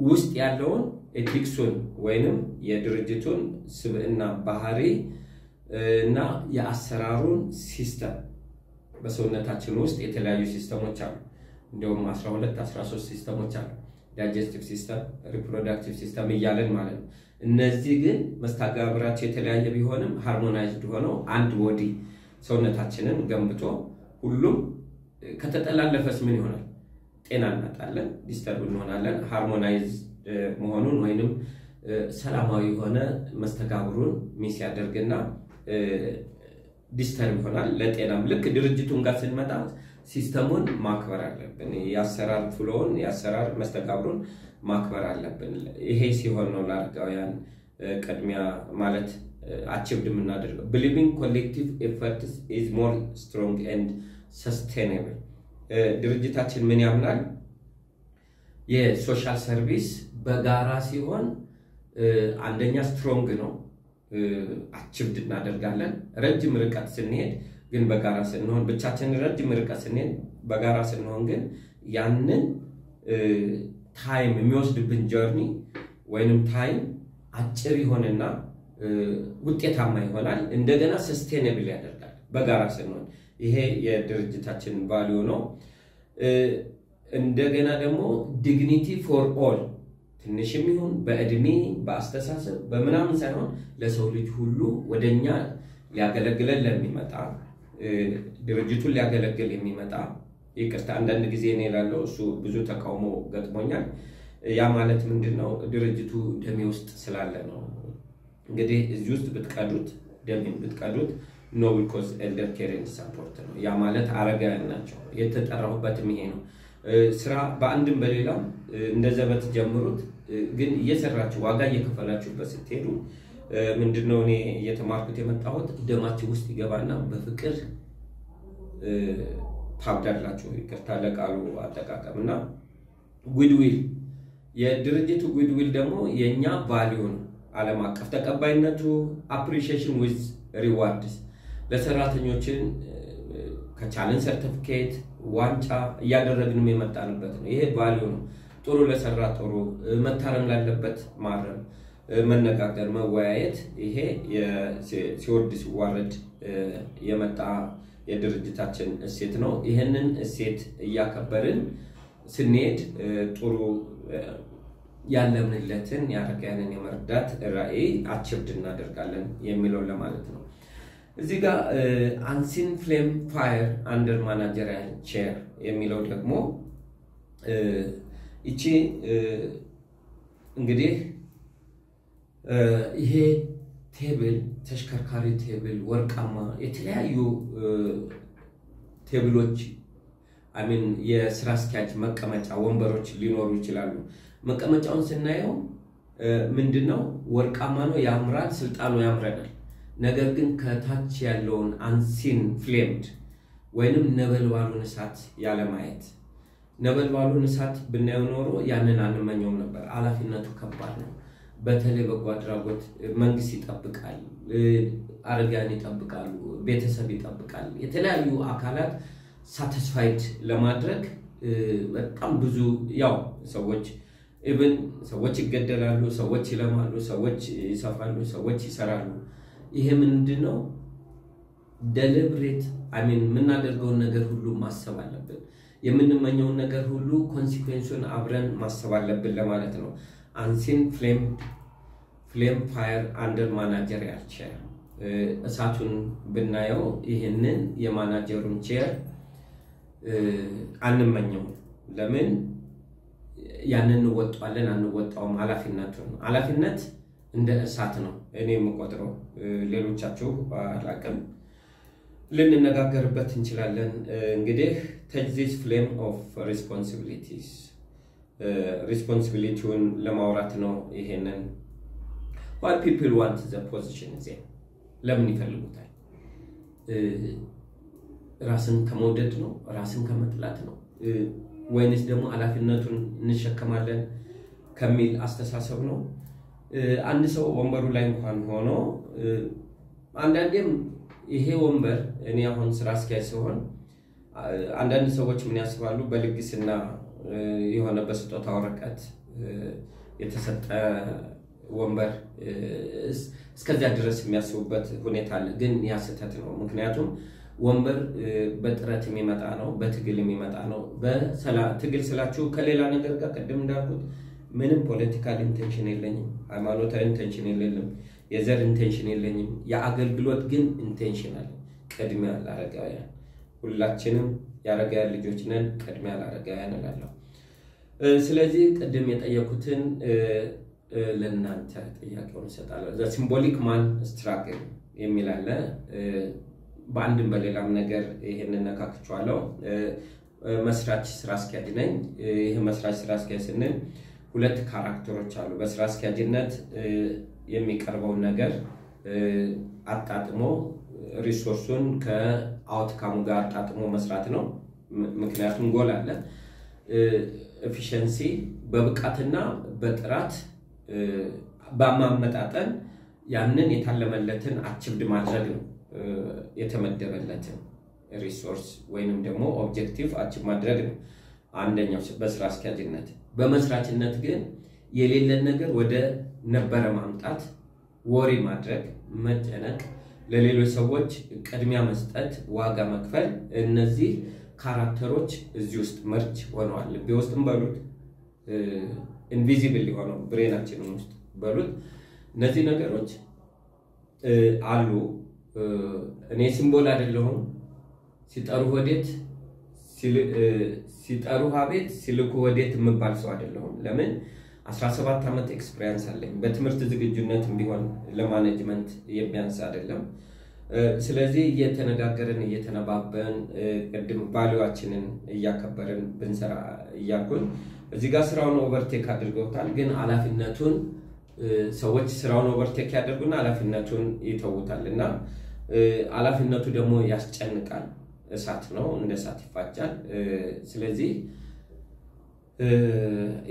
A: ውስጥ ያለውን ethics ኡን ወይንም የድርጅቱን ስብዕና ባህሪ እና የአሰራሩን system። በሰውነታችን ውስጥ የተለያዩ system ኦች አሉ። እንዲሁም 12 13 system ኦች አሉ። Digestive system፣ reproductive system እያለን ማለት ነው። እነዚህ ግን መስተጋብራቸው የተለያየ ቢሆንም harmonized ሆነው አንድ body ሰውነታችንን ገንብቶ ሁሉም ከተጠላለፈስ ምን ይሆናል? ጤና እናጣለን፣ disturb እንሆናለን። Harmonize መሆኑን ወይንም ሰላማዊ የሆነ መስተጋብሩን miss ያደርግና disturb ይሆናል። ለጤናም ልክ ድርጅቱን ጋር ስንመጣ system ኡን ማክበር አለብን። የአሰራር flow ውን፣ የአሰራር መስተጋብሩን ማክበር አለብን። ይሄ ሲሆን ነው ለአረጋውያን ቅድሚያ ማለት achieved የምናደርገው። Believing collective efforts is more strong and sustainable። ድርጅታችን ምን ያምናል? የ social service በጋራ ሲሆን አንደኛ strong ነው፣ achieved እናደርጋለን። ረጅም ርቀት ስንሄድ ግን በጋራ ስንሆን፣ ብቻችን ረጅም ርቀት ስንሄድ፣ በጋራ ስንሆን ግን ያንን time የሚወስድብን journey ወይንም time አጭር ይሆንና ውጤታማ ይሆናል። እንደገና sustainable ያደርጋል በጋራ ስንሆን። ይሄ የድርጅታችን value ነው። እንደገና ደግሞ dignity for all፣ ትንሽም ይሁን በእድሜ፣ በአስተሳሰብ፣ በምናምን ሳይሆን ለሰው ልጅ ሁሉ ወደኛ ሊያገለግለን ለሚመጣ፣ ድርጅቱን ሊያገለግል የሚመጣ። ይቅርታ፣ አንዳንድ ጊዜ እኔ እላለሁ፣ እሱ ብዙ ተቃውሞ ገጥሞኛል። ያ ማለት ምንድን ነው? ድርጅቱ ደሜ ውስጥ ስላለ ነው። እንግዲህ እዚህ ውስጥ ብትቀዱት፣ ደሜን ብትቀዱት Noble Cause Elder Care and Support ነው። ያ ማለት አረጋውያን ናቸው። የተጠራሁበትም ይሄ ነው። ስራ በአንድም በሌላም እንደ ዘበት ጀምሩት፣ ግን እየሰራችሁ ዋጋ እየከፈላችሁበት ስትሄዱ ምንድነው እኔ እየተማርኩት የመጣሁት ደማችሁ ውስጥ ይገባና በፍቅር ታብዳላችሁ። ይቅርታ ለቃሉ አጠቃቀም። እና goodwill፣ የድርጅቱ goodwill ደግሞ የእኛ value ነው። ዓለም አቀፍ ተቀባይነቱ appreciation with rewards፣ ለሰራተኞችን ከቻልን ሰርቲፊኬት፣ ዋንጫ እያደረግንም የመጣንበት ነው። ይሄ value ነው። ጥሩ ለሰራ ጥሩ፣ መታረም ላለበት ማረም፣ መነጋገር፣ መወያየት፣ ይሄ ሲወርድ ሲዋረድ የመጣ የድርጅታችን እሴት ነው። ይህንን እሴት እያከበርን ስንሄድ ጥሩ ያለምንለትን የአረጋውያንን የመርዳት ራዕይ achieved እናደርጋለን የሚለው ለማለት ነው። እዚህ ጋር unseen flame fire under managerial chair የሚለው ደግሞ ይቺ እንግዲህ ይሄ table፣ ተሽከርካሪ table፣ ወርቃማ የተለያዩ table ኦች፣ I mean የስራ አስኪያጅ መቀመጫ ወንበሮች ሊኖሩ ይችላሉ። መቀመጫውን ስናየው ምንድን ነው? ወርቃማ ነው፣ ያምራል፣ ስልጣኑ ያምረናል። ነገር ግን ከታች ያለውን unseen flamed ወይንም ነበልባሉን እሳት ያለማየት። ነበልባሉን እሳት ብናየው ኖሮ ያንን አንመኘውም ነበር። ኃላፊነቱ ከባድ ነው። በተለይ በጎ አድራጎት መንግስት ይጠብቃል፣ አረጋውያን ይጠብቃሉ፣ ቤተሰብ ይጠብቃል። የተለያዩ አካላት satisfied ለማድረግ በጣም ብዙ ያው ሰዎች፣ even ሰዎች ይገደላሉ፣ ሰዎች ይለማሉ፣ ሰዎች ይሰፋሉ፣ ሰዎች ይሰራሉ። ይሄ ምንድን ነው? Deliberate፣ I mean የምናደርገውን ነገር ሁሉ ማሰብ አለብን። የምንመኘውን ነገር ሁሉ consequence ኡን አብረን ማሰብ አለብን ለማለት ነው። Unseen flame fire under managerial chair፣ እሳቱን ብናየው ይህንን የ manager ኡን chair አንመኘውም። ለምን ያንን እንወጣዋለን? አንወጣውም። ኃላፊነቱን፣ ኃላፊነት እንደ እሳት ነው እኔ የምቆጥረው። ሌሎቻችሁ አላቅም፣ ልንነጋገርበት እንችላለን። እንግዲህ touch this flame of responsibilities፣ responsibility ውን ለማውራት ነው። ይሄንን why people want the position ዜ ለምን ይፈልጉታል? ራስን ከመውደድ ነው? ራስን ከመጥላት ነው? ወይንስ ደግሞ ኃላፊነቱን እንሸከማለን ከሚል አስተሳሰብ ነው? አንድ ሰው ወንበሩ ላይ እንኳን ሆኖ አንዳንዴም ይሄ ወንበር እኔ አሁን ስራ አስኪያጅ ሲሆን አንዳንድ ሰዎች ምን ያስባሉ? በልግስና የሆነ በስጦታ ወረቀት የተሰጠ ወንበር እስከዚያ ድረስ የሚያስቡበት ሁኔታ አለ። ግን ያ ስህተት ነው። ምክንያቱም ወንበር በጥረት የሚመጣ ነው፣ በትግል የሚመጣ ነው። ትግል ስላችሁ ከሌላ ነገር ጋር ቅድም እንዳልኩት ምንም political intention የለኝም፣ ሃይማኖታዊ intention የለኝም፣ የዘር intention የለኝም። የአገልግሎት ግን intention አለ። ቅድሚያ ለአረጋውያን፣ ሁላችንም የአረጋውያን ልጆች ነን። ቅድሚያ ለአረጋውያን እላለሁ። ስለዚህ ቅድም የጠየኩትን ለእናንተ ጥያቄውን እሰጣለሁ። The symbolic man struggle የሚል አለ። በአንድም በሌላም ነገር ይሄንን ነካክቼዋለሁ። መስራች ስራ አስኪያጅ ነኝ። ይህ መስራች ስራ አስኪያጅ ስንል ሁለት character ኦች አሉ። በስራ አስኪያጅነት የሚቀርበውን ነገር አጣጥሞ resource ኡን ከ outcome ኡ ጋር አጣጥሞ መስራት ነው። ምክንያቱም ጎል አለ። Efficiency በብቃትና በጥራት በማመጣጠን ያንን የታለመለትን achieved ማድረግ ነው። የተመደበለትን resource ወይንም ደግሞ objective achieve ማድረግ ነው አንደኛው በስራ አስኪያጅነት። በመስራችነት ግን የሌለን ነገር ወደ ነበረ ማምጣት፣ worry ማድረግ፣ መጨነቅ፣ ለሌሎች ሰዎች ቅድሚያ መስጠት፣ ዋጋ መክፈል፣ እነዚህ character ኦች እዚህ ውስጥ merge ሆነዋል። ልቤ ውስጥም በሉት invisible የሆነው brain ኣችንም ውስጥ በሉት እነዚህ ነገሮች አሉ። እኔ symbol አይደለሁም። ሲጠሩ ወዴት ሲጠሩ አቤት ሲልኩ ወዴት የምባል ሰው አይደለሁም። ለምን 17 ዓመት experience አለኝ። በትምህርት ዝግጁነትም ቢሆን ለ management የሚያንስ አይደለም። ስለዚህ እየተነጋገርን እየተነባበን ቅድም value ኣችንን እያከበርን ብንሰራ እያልኩኝ እዚህ ጋር ስራውን overtake አድርገውታል። ግን ኃላፊነቱን ሰዎች ስራውን overtake ያደርጉና ኃላፊነቱን ይተውታል። እና ኃላፊነቱ ደግሞ ያስጨንቃል። እሳት ነው፣ እንደ እሳት ይፋጃል። ስለዚህ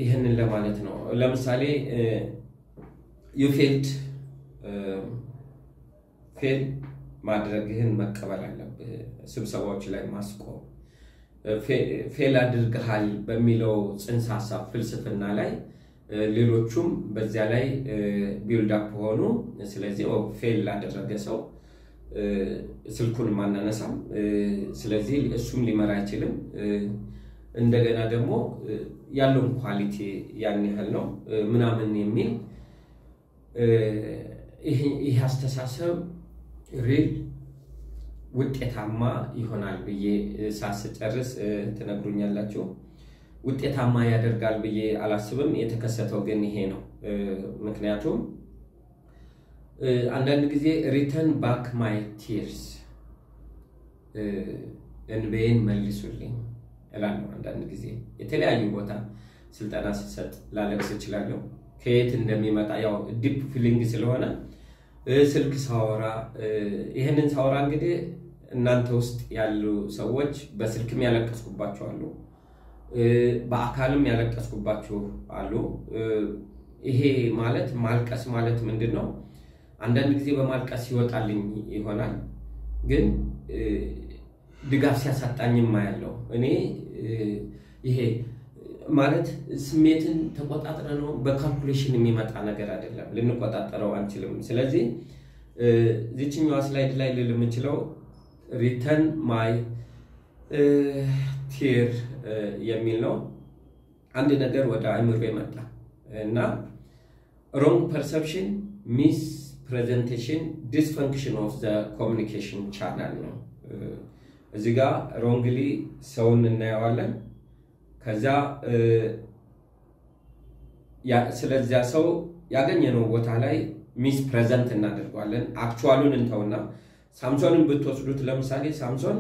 A: ይህንን ለማለት ነው። ለምሳሌ you failed፣ fail ማድረግህን መቀበል አለብህ። ስብሰባዎች ላይ ማስቆም fail አድርገሃል በሚለው ጽንሰ ሀሳብ ፍልስፍና ላይ ሌሎቹም በዚያ ላይ build up ሆኑ። ስለዚህ fail ላደረገ ሰው ስልኩን ማናነሳም። ስለዚህ እሱም ሊመራ አይችልም። እንደገና ደግሞ ያለውን quality ያን ያህል ነው ምናምን የሚል ይህ አስተሳሰብ real ውጤታማ ይሆናል ብዬ ሳስጨርስ ትነግሩኛላችሁ። ውጤታማ ያደርጋል ብዬ አላስብም። የተከሰተው ግን ይሄ ነው። ምክንያቱም አንዳንድ ጊዜ return back my tears፣ እንባዬን መልሱልኝ እላለሁ። አንዳንድ ጊዜ የተለያዩ ቦታ ስልጠና ስሰጥ ላለቅስ እችላለሁ። ከየት እንደሚመጣ ያው deep feeling ስለሆነ ስልክ ሳወራ ይህንን ሳወራ እንግዲህ እናንተ ውስጥ ያሉ ሰዎች በስልክም ያለቀስኩባቸው አሉ፣ በአካልም ያለቀስኩባችሁ አሉ። ይሄ ማለት ማልቀስ ማለት ምንድን ነው? አንዳንድ ጊዜ በማልቀስ ይወጣልኝ ይሆናል፣ ግን ድጋፍ ሲያሳጣኝም ያለው እኔ ይሄ ማለት ስሜትን ተቆጣጥረ ነው በ calculation የሚመጣ ነገር አይደለም፣ ልንቆጣጠረው አንችልም። ስለዚህ እዚችኛዋ slide ላይ ልል የምችለው return my tear የሚል ነው። አንድ ነገር ወደ አእምሮ የመጣ እና wrong perception፣ mispresentation፣ dysfunction of the communication channel ነው። እዚህ ጋ wrongly ሰውን እናየዋለን። ከዛ ስለዚያ ሰው ያገኘነው ቦታ ላይ mispresent እናደርገዋለን። Actual ኡን እንተውና ሳምሶንን ብትወስዱት ለምሳሌ ሳምሶን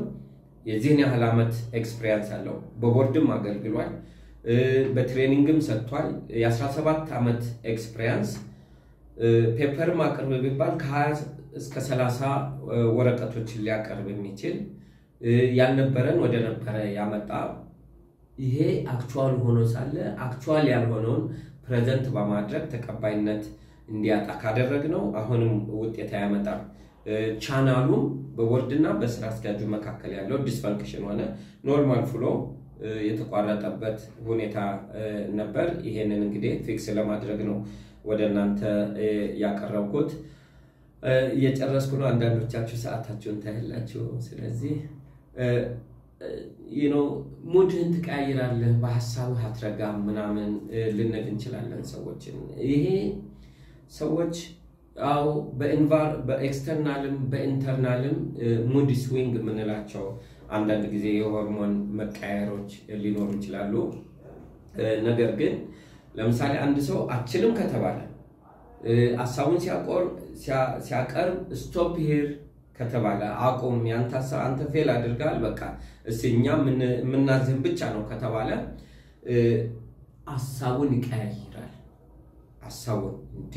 A: የዚህን ያህል ዓመት experience አለው። በቦርድም አገልግሏል፣ በ training ም ሰጥቷል። የ17 ዓመት experience paper ም አቅርብ ቢባል ከ20 እስከ 30 ወረቀቶችን ሊያቀርብ የሚችል ያልነበረን ወደ ነበረ ያመጣ ይሄ actual ሆኖ ሳለ actual ያልሆነውን present በማድረግ ተቀባይነት እንዲያጣ ካደረግነው አሁንም ውጤት አያመጣም። ቻናሉም በቦርድና በስራ አስኪያጁ መካከል ያለው dysfunction ሆነ normal flow የተቋረጠበት ሁኔታ ነበር። ይሄንን እንግዲህ fix ለማድረግ ነው ወደ እናንተ ያቀረብኩት። እየጨረስኩ ነው። አንዳንዶቻችሁ ሰዓታችሁን ታያላችሁ። ስለዚህ mood ህን ትቀያይራለህ፣ በሀሳብህ አትረጋም ምናምን ልንል እንችላለን ሰዎችን። ይሄ ሰዎች አው በኤክስተርናልም በኢንተርናልም ሙድ ስዊንግ የምንላቸው አንዳንድ ጊዜ የሆርሞን መቀየሮች ሊኖሩ ይችላሉ። ነገር ግን ለምሳሌ አንድ ሰው አችልም ከተባለ፣ ሀሳቡን ሲያቀርብ stop here ከተባለ፣ አቁም፣ ያንተ ሀሳብ አንተ fail አድርጋል፣ በቃ እስኪ እኛ የምናዝህን ብቻ ነው ከተባለ ሀሳቡን ይቀያይራል። ሀሳቡን እንዴ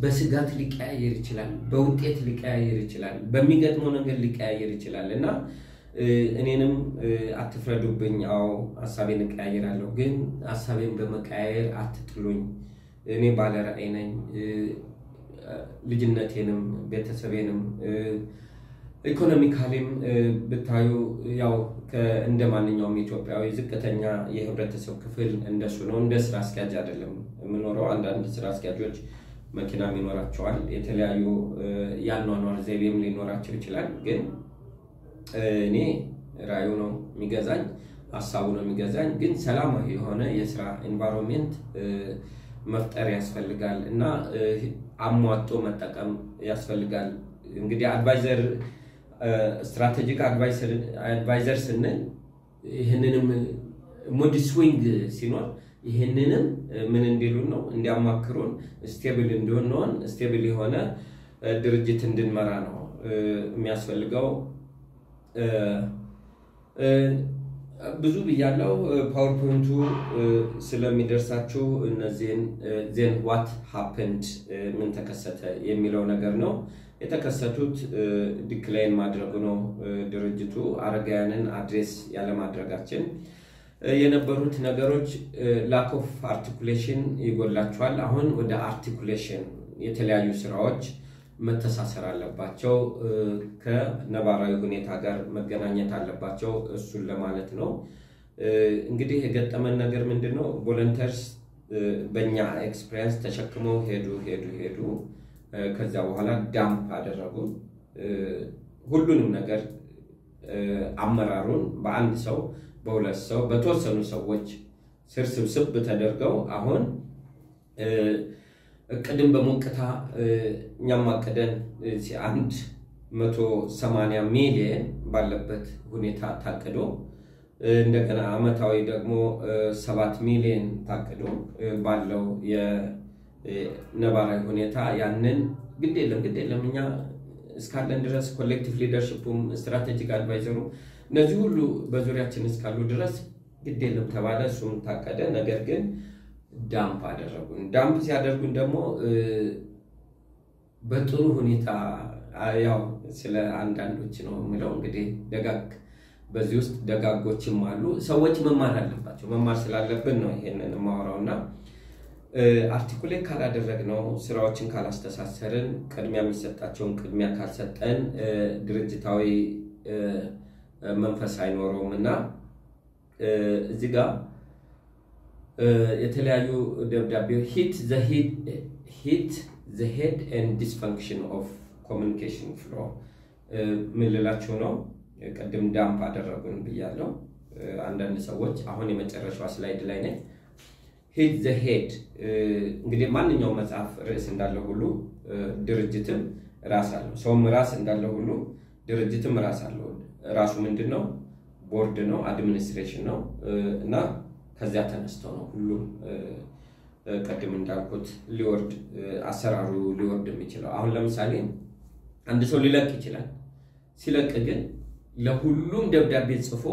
A: በስጋት ሊቀያየር ይችላል፣ በውጤት ሊቀያየር ይችላል፣ በሚገጥመው ነገር ሊቀያየር ይችላል። እና እኔንም አትፍረዱብኝ። አዎ ሀሳቤን እቀያየራለሁ፣ ግን ሀሳቤን በመቀያየር አትጥሉኝ። እኔ ባለ ራዕይ ነኝ። ልጅነቴንም ቤተሰቤንም economically ም ብታዩ ያው እንደ ማንኛውም ኢትዮጵያዊ ዝቅተኛ የህብረተሰብ ክፍል እንደሱ ነው። እንደ ስራ አስኪያጅ አይደለም የምኖረው። አንዳንድ ስራ አስኪያጆች መኪናም ይኖራቸዋል፣ የተለያዩ የአኗኗር ዘይቤም ሊኖራቸው ይችላል። ግን እኔ ራዕዩ ነው የሚገዛኝ፣ ሀሳቡ ነው የሚገዛኝ። ግን ሰላማዊ የሆነ የስራ environment መፍጠር ያስፈልጋል እና አሟጦ መጠቀም ያስፈልጋል። እንግዲህ advisor፣ strategic advisor ስንል ይህንንም mood swing ሲኖር ይህንንም ምን እንዲሉን ነው፣ እንዲያማክሩን፣ stable እንድንሆን፣ stable የሆነ ድርጅት እንድንመራ ነው የሚያስፈልገው። ብዙ ብያለው። PowerPoint ኡ ስለሚደርሳችሁ እነዚህን then what happened፣ ምን ተከሰተ የሚለው ነገር ነው። የተከሰቱት decline ማድረጉ ነው። ድርጅቱ አረጋውያንን address ያለማድረጋችን የነበሩት ነገሮች lack of articulation ይጎላቸዋል። አሁን ወደ articulation የተለያዩ ስራዎች መተሳሰር አለባቸው፣ ከነባራዊ ሁኔታ ጋር መገናኘት አለባቸው። እሱን ለማለት ነው። እንግዲህ የገጠመን ነገር ምንድን ነው? Volunteers በእኛ experience ተሸክመው ሄዱ ሄዱ ሄዱ። ከዚያ በኋላ dump አደረጉ። ሁሉንም ነገር አመራሩን በአንድ ሰው፣ በሁለት ሰው፣ በተወሰኑ ሰዎች ስር ስብስብ ተደርገው አሁን እቅድን በሞቅታ እኛም አቅደን 180 ሚሊየን ባለበት ሁኔታ ታቅዶ፣ እንደገና አመታዊ ደግሞ 7 ሚሊየን ታቅዶ ባለው የነባራዊ ሁኔታ ያንን ግድ የለም፣ ግድ የለም፣ እኛ እስካለን ድረስ collective leadership ኡም strategic advisor ኡ እነዚህ ሁሉ በዙሪያችን እስካሉ ድረስ ግድ የለም ተባለ። እሱም ታቀደ። ነገር ግን dump አደረጉን። Dump ሲያደርጉን ደግሞ በጥሩ ሁኔታ ያው ስለ አንዳንዶች ነው የምለው፣ እንግዲህ ደጋግ በዚህ ውስጥ ደጋጎችም አሉ። ሰዎች መማር አለባቸው። መማር ስላለብን ነው ይሄንን የማወራው። እና articulate ካላደረግነው፣ ስራዎችን ካላስተሳሰርን፣ ቅድሚያ የሚሰጣቸውን ቅድሚያ ካልሰጠን ድርጅታዊ መንፈስ አይኖረውም። እና እዚህ ጋር የተለያዩ ደብዳቤ hit the head and dysfunction of communication flow ምን ልላችሁ ነው? ቅድም dump አደረጉን ብያለሁ። አንዳንድ ሰዎች አሁን የመጨረሻዋ slide ላይ ነኝ። Hit the head፣ እንግዲህ ማንኛውም መጽሐፍ ርዕስ እንዳለው ሁሉ ድርጅትም ራስ አለው። ሰውም ራስ እንዳለው ሁሉ ድርጅትም ራስ አለው። ራሱ ምንድን ነው? ቦርድ ነው፣ administration ነው። እና ከዚያ ተነስቶ ነው ሁሉም ቅድም እንዳልኩት ሊወርድ፣ አሰራሩ ሊወርድ የሚችለው። አሁን ለምሳሌ አንድ ሰው ሊለቅ ይችላል። ሲለቅ ግን ለሁሉም ደብዳቤ ጽፎ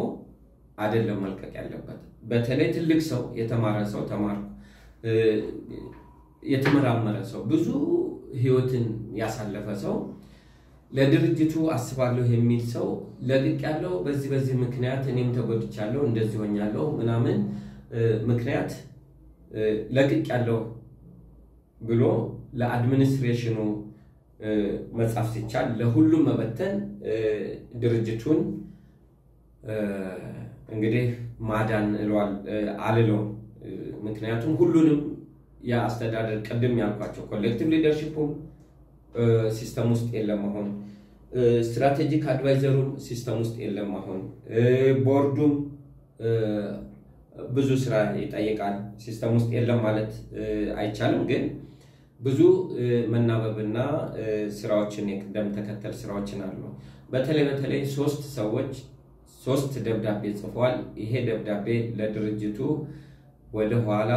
A: አይደለም መልቀቅ ያለበት። በተለይ ትልቅ ሰው፣ የተማረ ሰው፣ ተማርኩ የተመራመረ ሰው፣ ብዙ ህይወትን ያሳለፈ ሰው ለድርጅቱ አስባለሁ የሚል ሰው ለቅቅ ያለው በዚህ በዚህ ምክንያት እኔም ተጎድቻለሁ፣ እንደዚህ ሆኛለሁ ምናምን ምክንያት ለቅቅ ያለው ብሎ ለ administration ኑ መጻፍ ሲቻል ለሁሉም መበተን ድርጅቱን እንግዲህ ማዳን አልለውም። ምክንያቱም ሁሉንም የአስተዳደር ቅድም ያልኳቸው collective leadership ኡም system ውስጥ የለም አሁን፣ strategic advisor ኡም system ውስጥ የለም አሁን፣ ቦርዱም ብዙ ስራ ይጠይቃል። System ውስጥ የለም ማለት አይቻልም፣ ግን ብዙ መናበብና ስራዎችን የቅደም ተከተል ስራዎችን አሉ። በተለይ በተለይ ሶስት ሰዎች ሶስት ደብዳቤ ጽፈዋል። ይሄ ደብዳቤ ለድርጅቱ ወደኋላ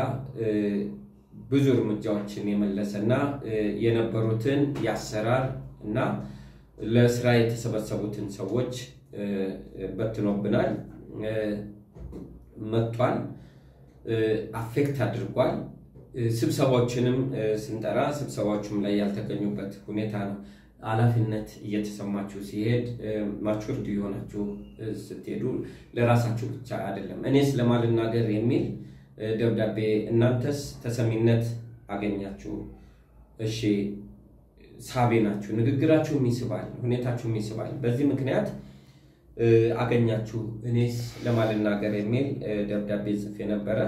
A: ብዙ እርምጃዎችን የመለሰና የነበሩትን የአሰራር እና ለስራ የተሰበሰቡትን ሰዎች በትኖብናል፣ መጥቷል፣ affect አድርጓል። ስብሰባዎችንም ስንጠራ ስብሰባዎችም ላይ ያልተገኙበት ሁኔታ ነው። ኃላፊነት እየተሰማችሁ ሲሄድ፣ matured የሆናችሁ ስትሄዱ ለራሳችሁ ብቻ አይደለም፣ እኔስ ለማልናገር የሚል ደብዳቤ፣ እናንተስ ተሰሚነት አገኛችሁ፣ እሺ ሳቢ ናችሁ፣ ንግግራችሁም ይስባል፣ ሁኔታችሁም ይስባል። በዚህ ምክንያት አገኛችሁ፣ እኔስ ለማልናገር የሚል ደብዳቤ ጽፌ ነበረ።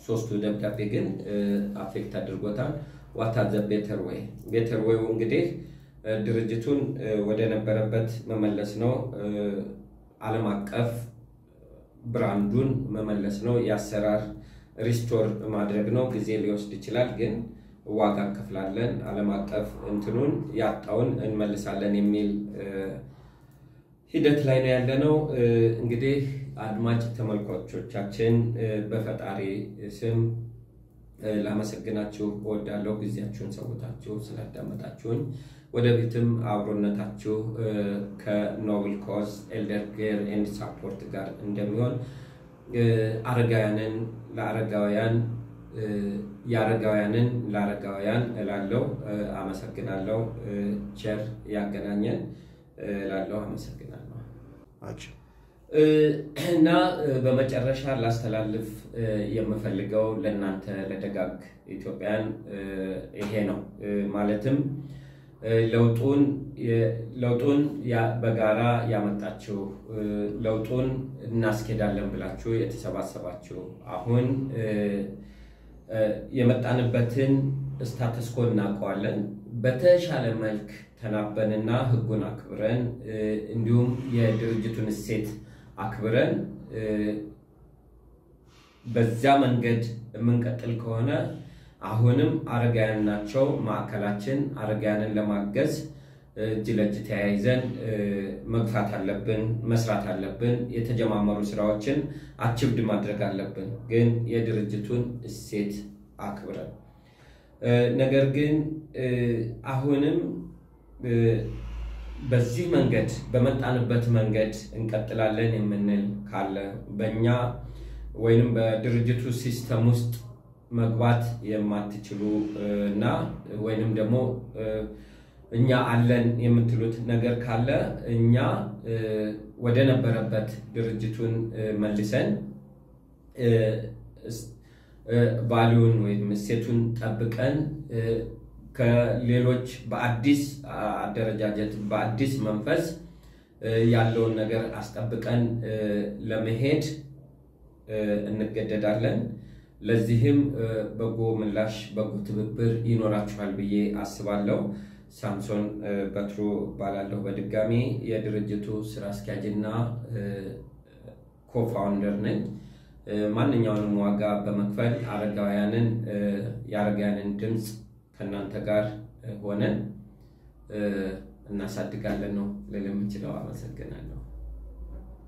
A: ሶስቱ ደብዳቤ ግን affect አድርጎታል። What are the better way? Better way እንግዲህ ድርጅቱን ወደ ነበረበት መመለስ ነው። ዓለም አቀፍ brand ኡን መመለስ ነው። የአሰራር restore ማድረግ ነው። ጊዜ ሊወስድ ይችላል፣ ግን ዋጋ እንከፍላለን። ዓለም አቀፍ እንትኑን ያጣውን እንመልሳለን የሚል ሂደት ላይ ነው ያለነው። እንግዲህ አድማጭ ተመልካቾቻችን፣ በፈጣሪ ስም ላመሰግናችሁ እወዳለሁ። ጊዜያችሁን ሰውታችሁ ስላዳመጣችሁኝ፣ ወደፊትም አብሮነታችሁ ከ Noble Cause Elder Care and Support ጋር እንደሚሆን፣ አረጋውያንን ለአረጋውያን፣ የአረጋውያንን ለአረጋውያን እላለሁ። አመሰግናለሁ። ቸር ያገናኘን እላለሁ። አመሰግናለሁ። እና በመጨረሻ ላስተላልፍ የምፈልገው ለእናንተ ለደጋግ ኢትዮጵያን ይሄ ነው። ማለትም ለውጡን በጋራ ያመጣችሁ፣ ለውጡን እናስኬዳለን ብላችሁ የተሰባሰባችሁ፣ አሁን የመጣንበትን status quo እናውቀዋለን። በተሻለ መልክ ተናበንና ሕጉን አክብረን እንዲሁም የድርጅቱን እሴት አክብረን በዚያ መንገድ የምንቀጥል ከሆነ አሁንም አረጋውያን ናቸው ማዕከላችን። አረጋውያንን ለማገዝ እጅ ለእጅ ተያይዘን መግፋት አለብን፣ መስራት አለብን። የተጀማመሩ ስራዎችን achieved ማድረግ አለብን፣ ግን የድርጅቱን እሴት አክብረን። ነገር ግን አሁንም በዚህ መንገድ፣ በመጣንበት መንገድ እንቀጥላለን የምንል ካለ፣ በእኛ ወይንም በድርጅቱ system ውስጥ መግባት የማትችሉ እና ወይንም ደግሞ እኛ አለን የምትሉት ነገር ካለ፣ እኛ ወደ ነበረበት ድርጅቱን መልሰን value ን ወይም እሴቱን ጠብቀን ከሌሎች በአዲስ አደረጃጀት፣ በአዲስ መንፈስ ያለውን ነገር አስጠብቀን ለመሄድ እንገደዳለን። ለዚህም በጎ ምላሽ፣ በጎ ትብብር ይኖራችኋል ብዬ አስባለሁ። ሳምሶን በትሩ እባላለሁ። በድጋሚ የድርጅቱ ስራ አስኪያጅና co-founder ነኝ። ማንኛውንም ዋጋ በመክፈል አረጋውያንን፣ የአረጋውያንን ድምፅ ከእናንተ ጋር ሆነን እናሳድጋለን ነው ልል የምችለው። አመሰግናለሁ።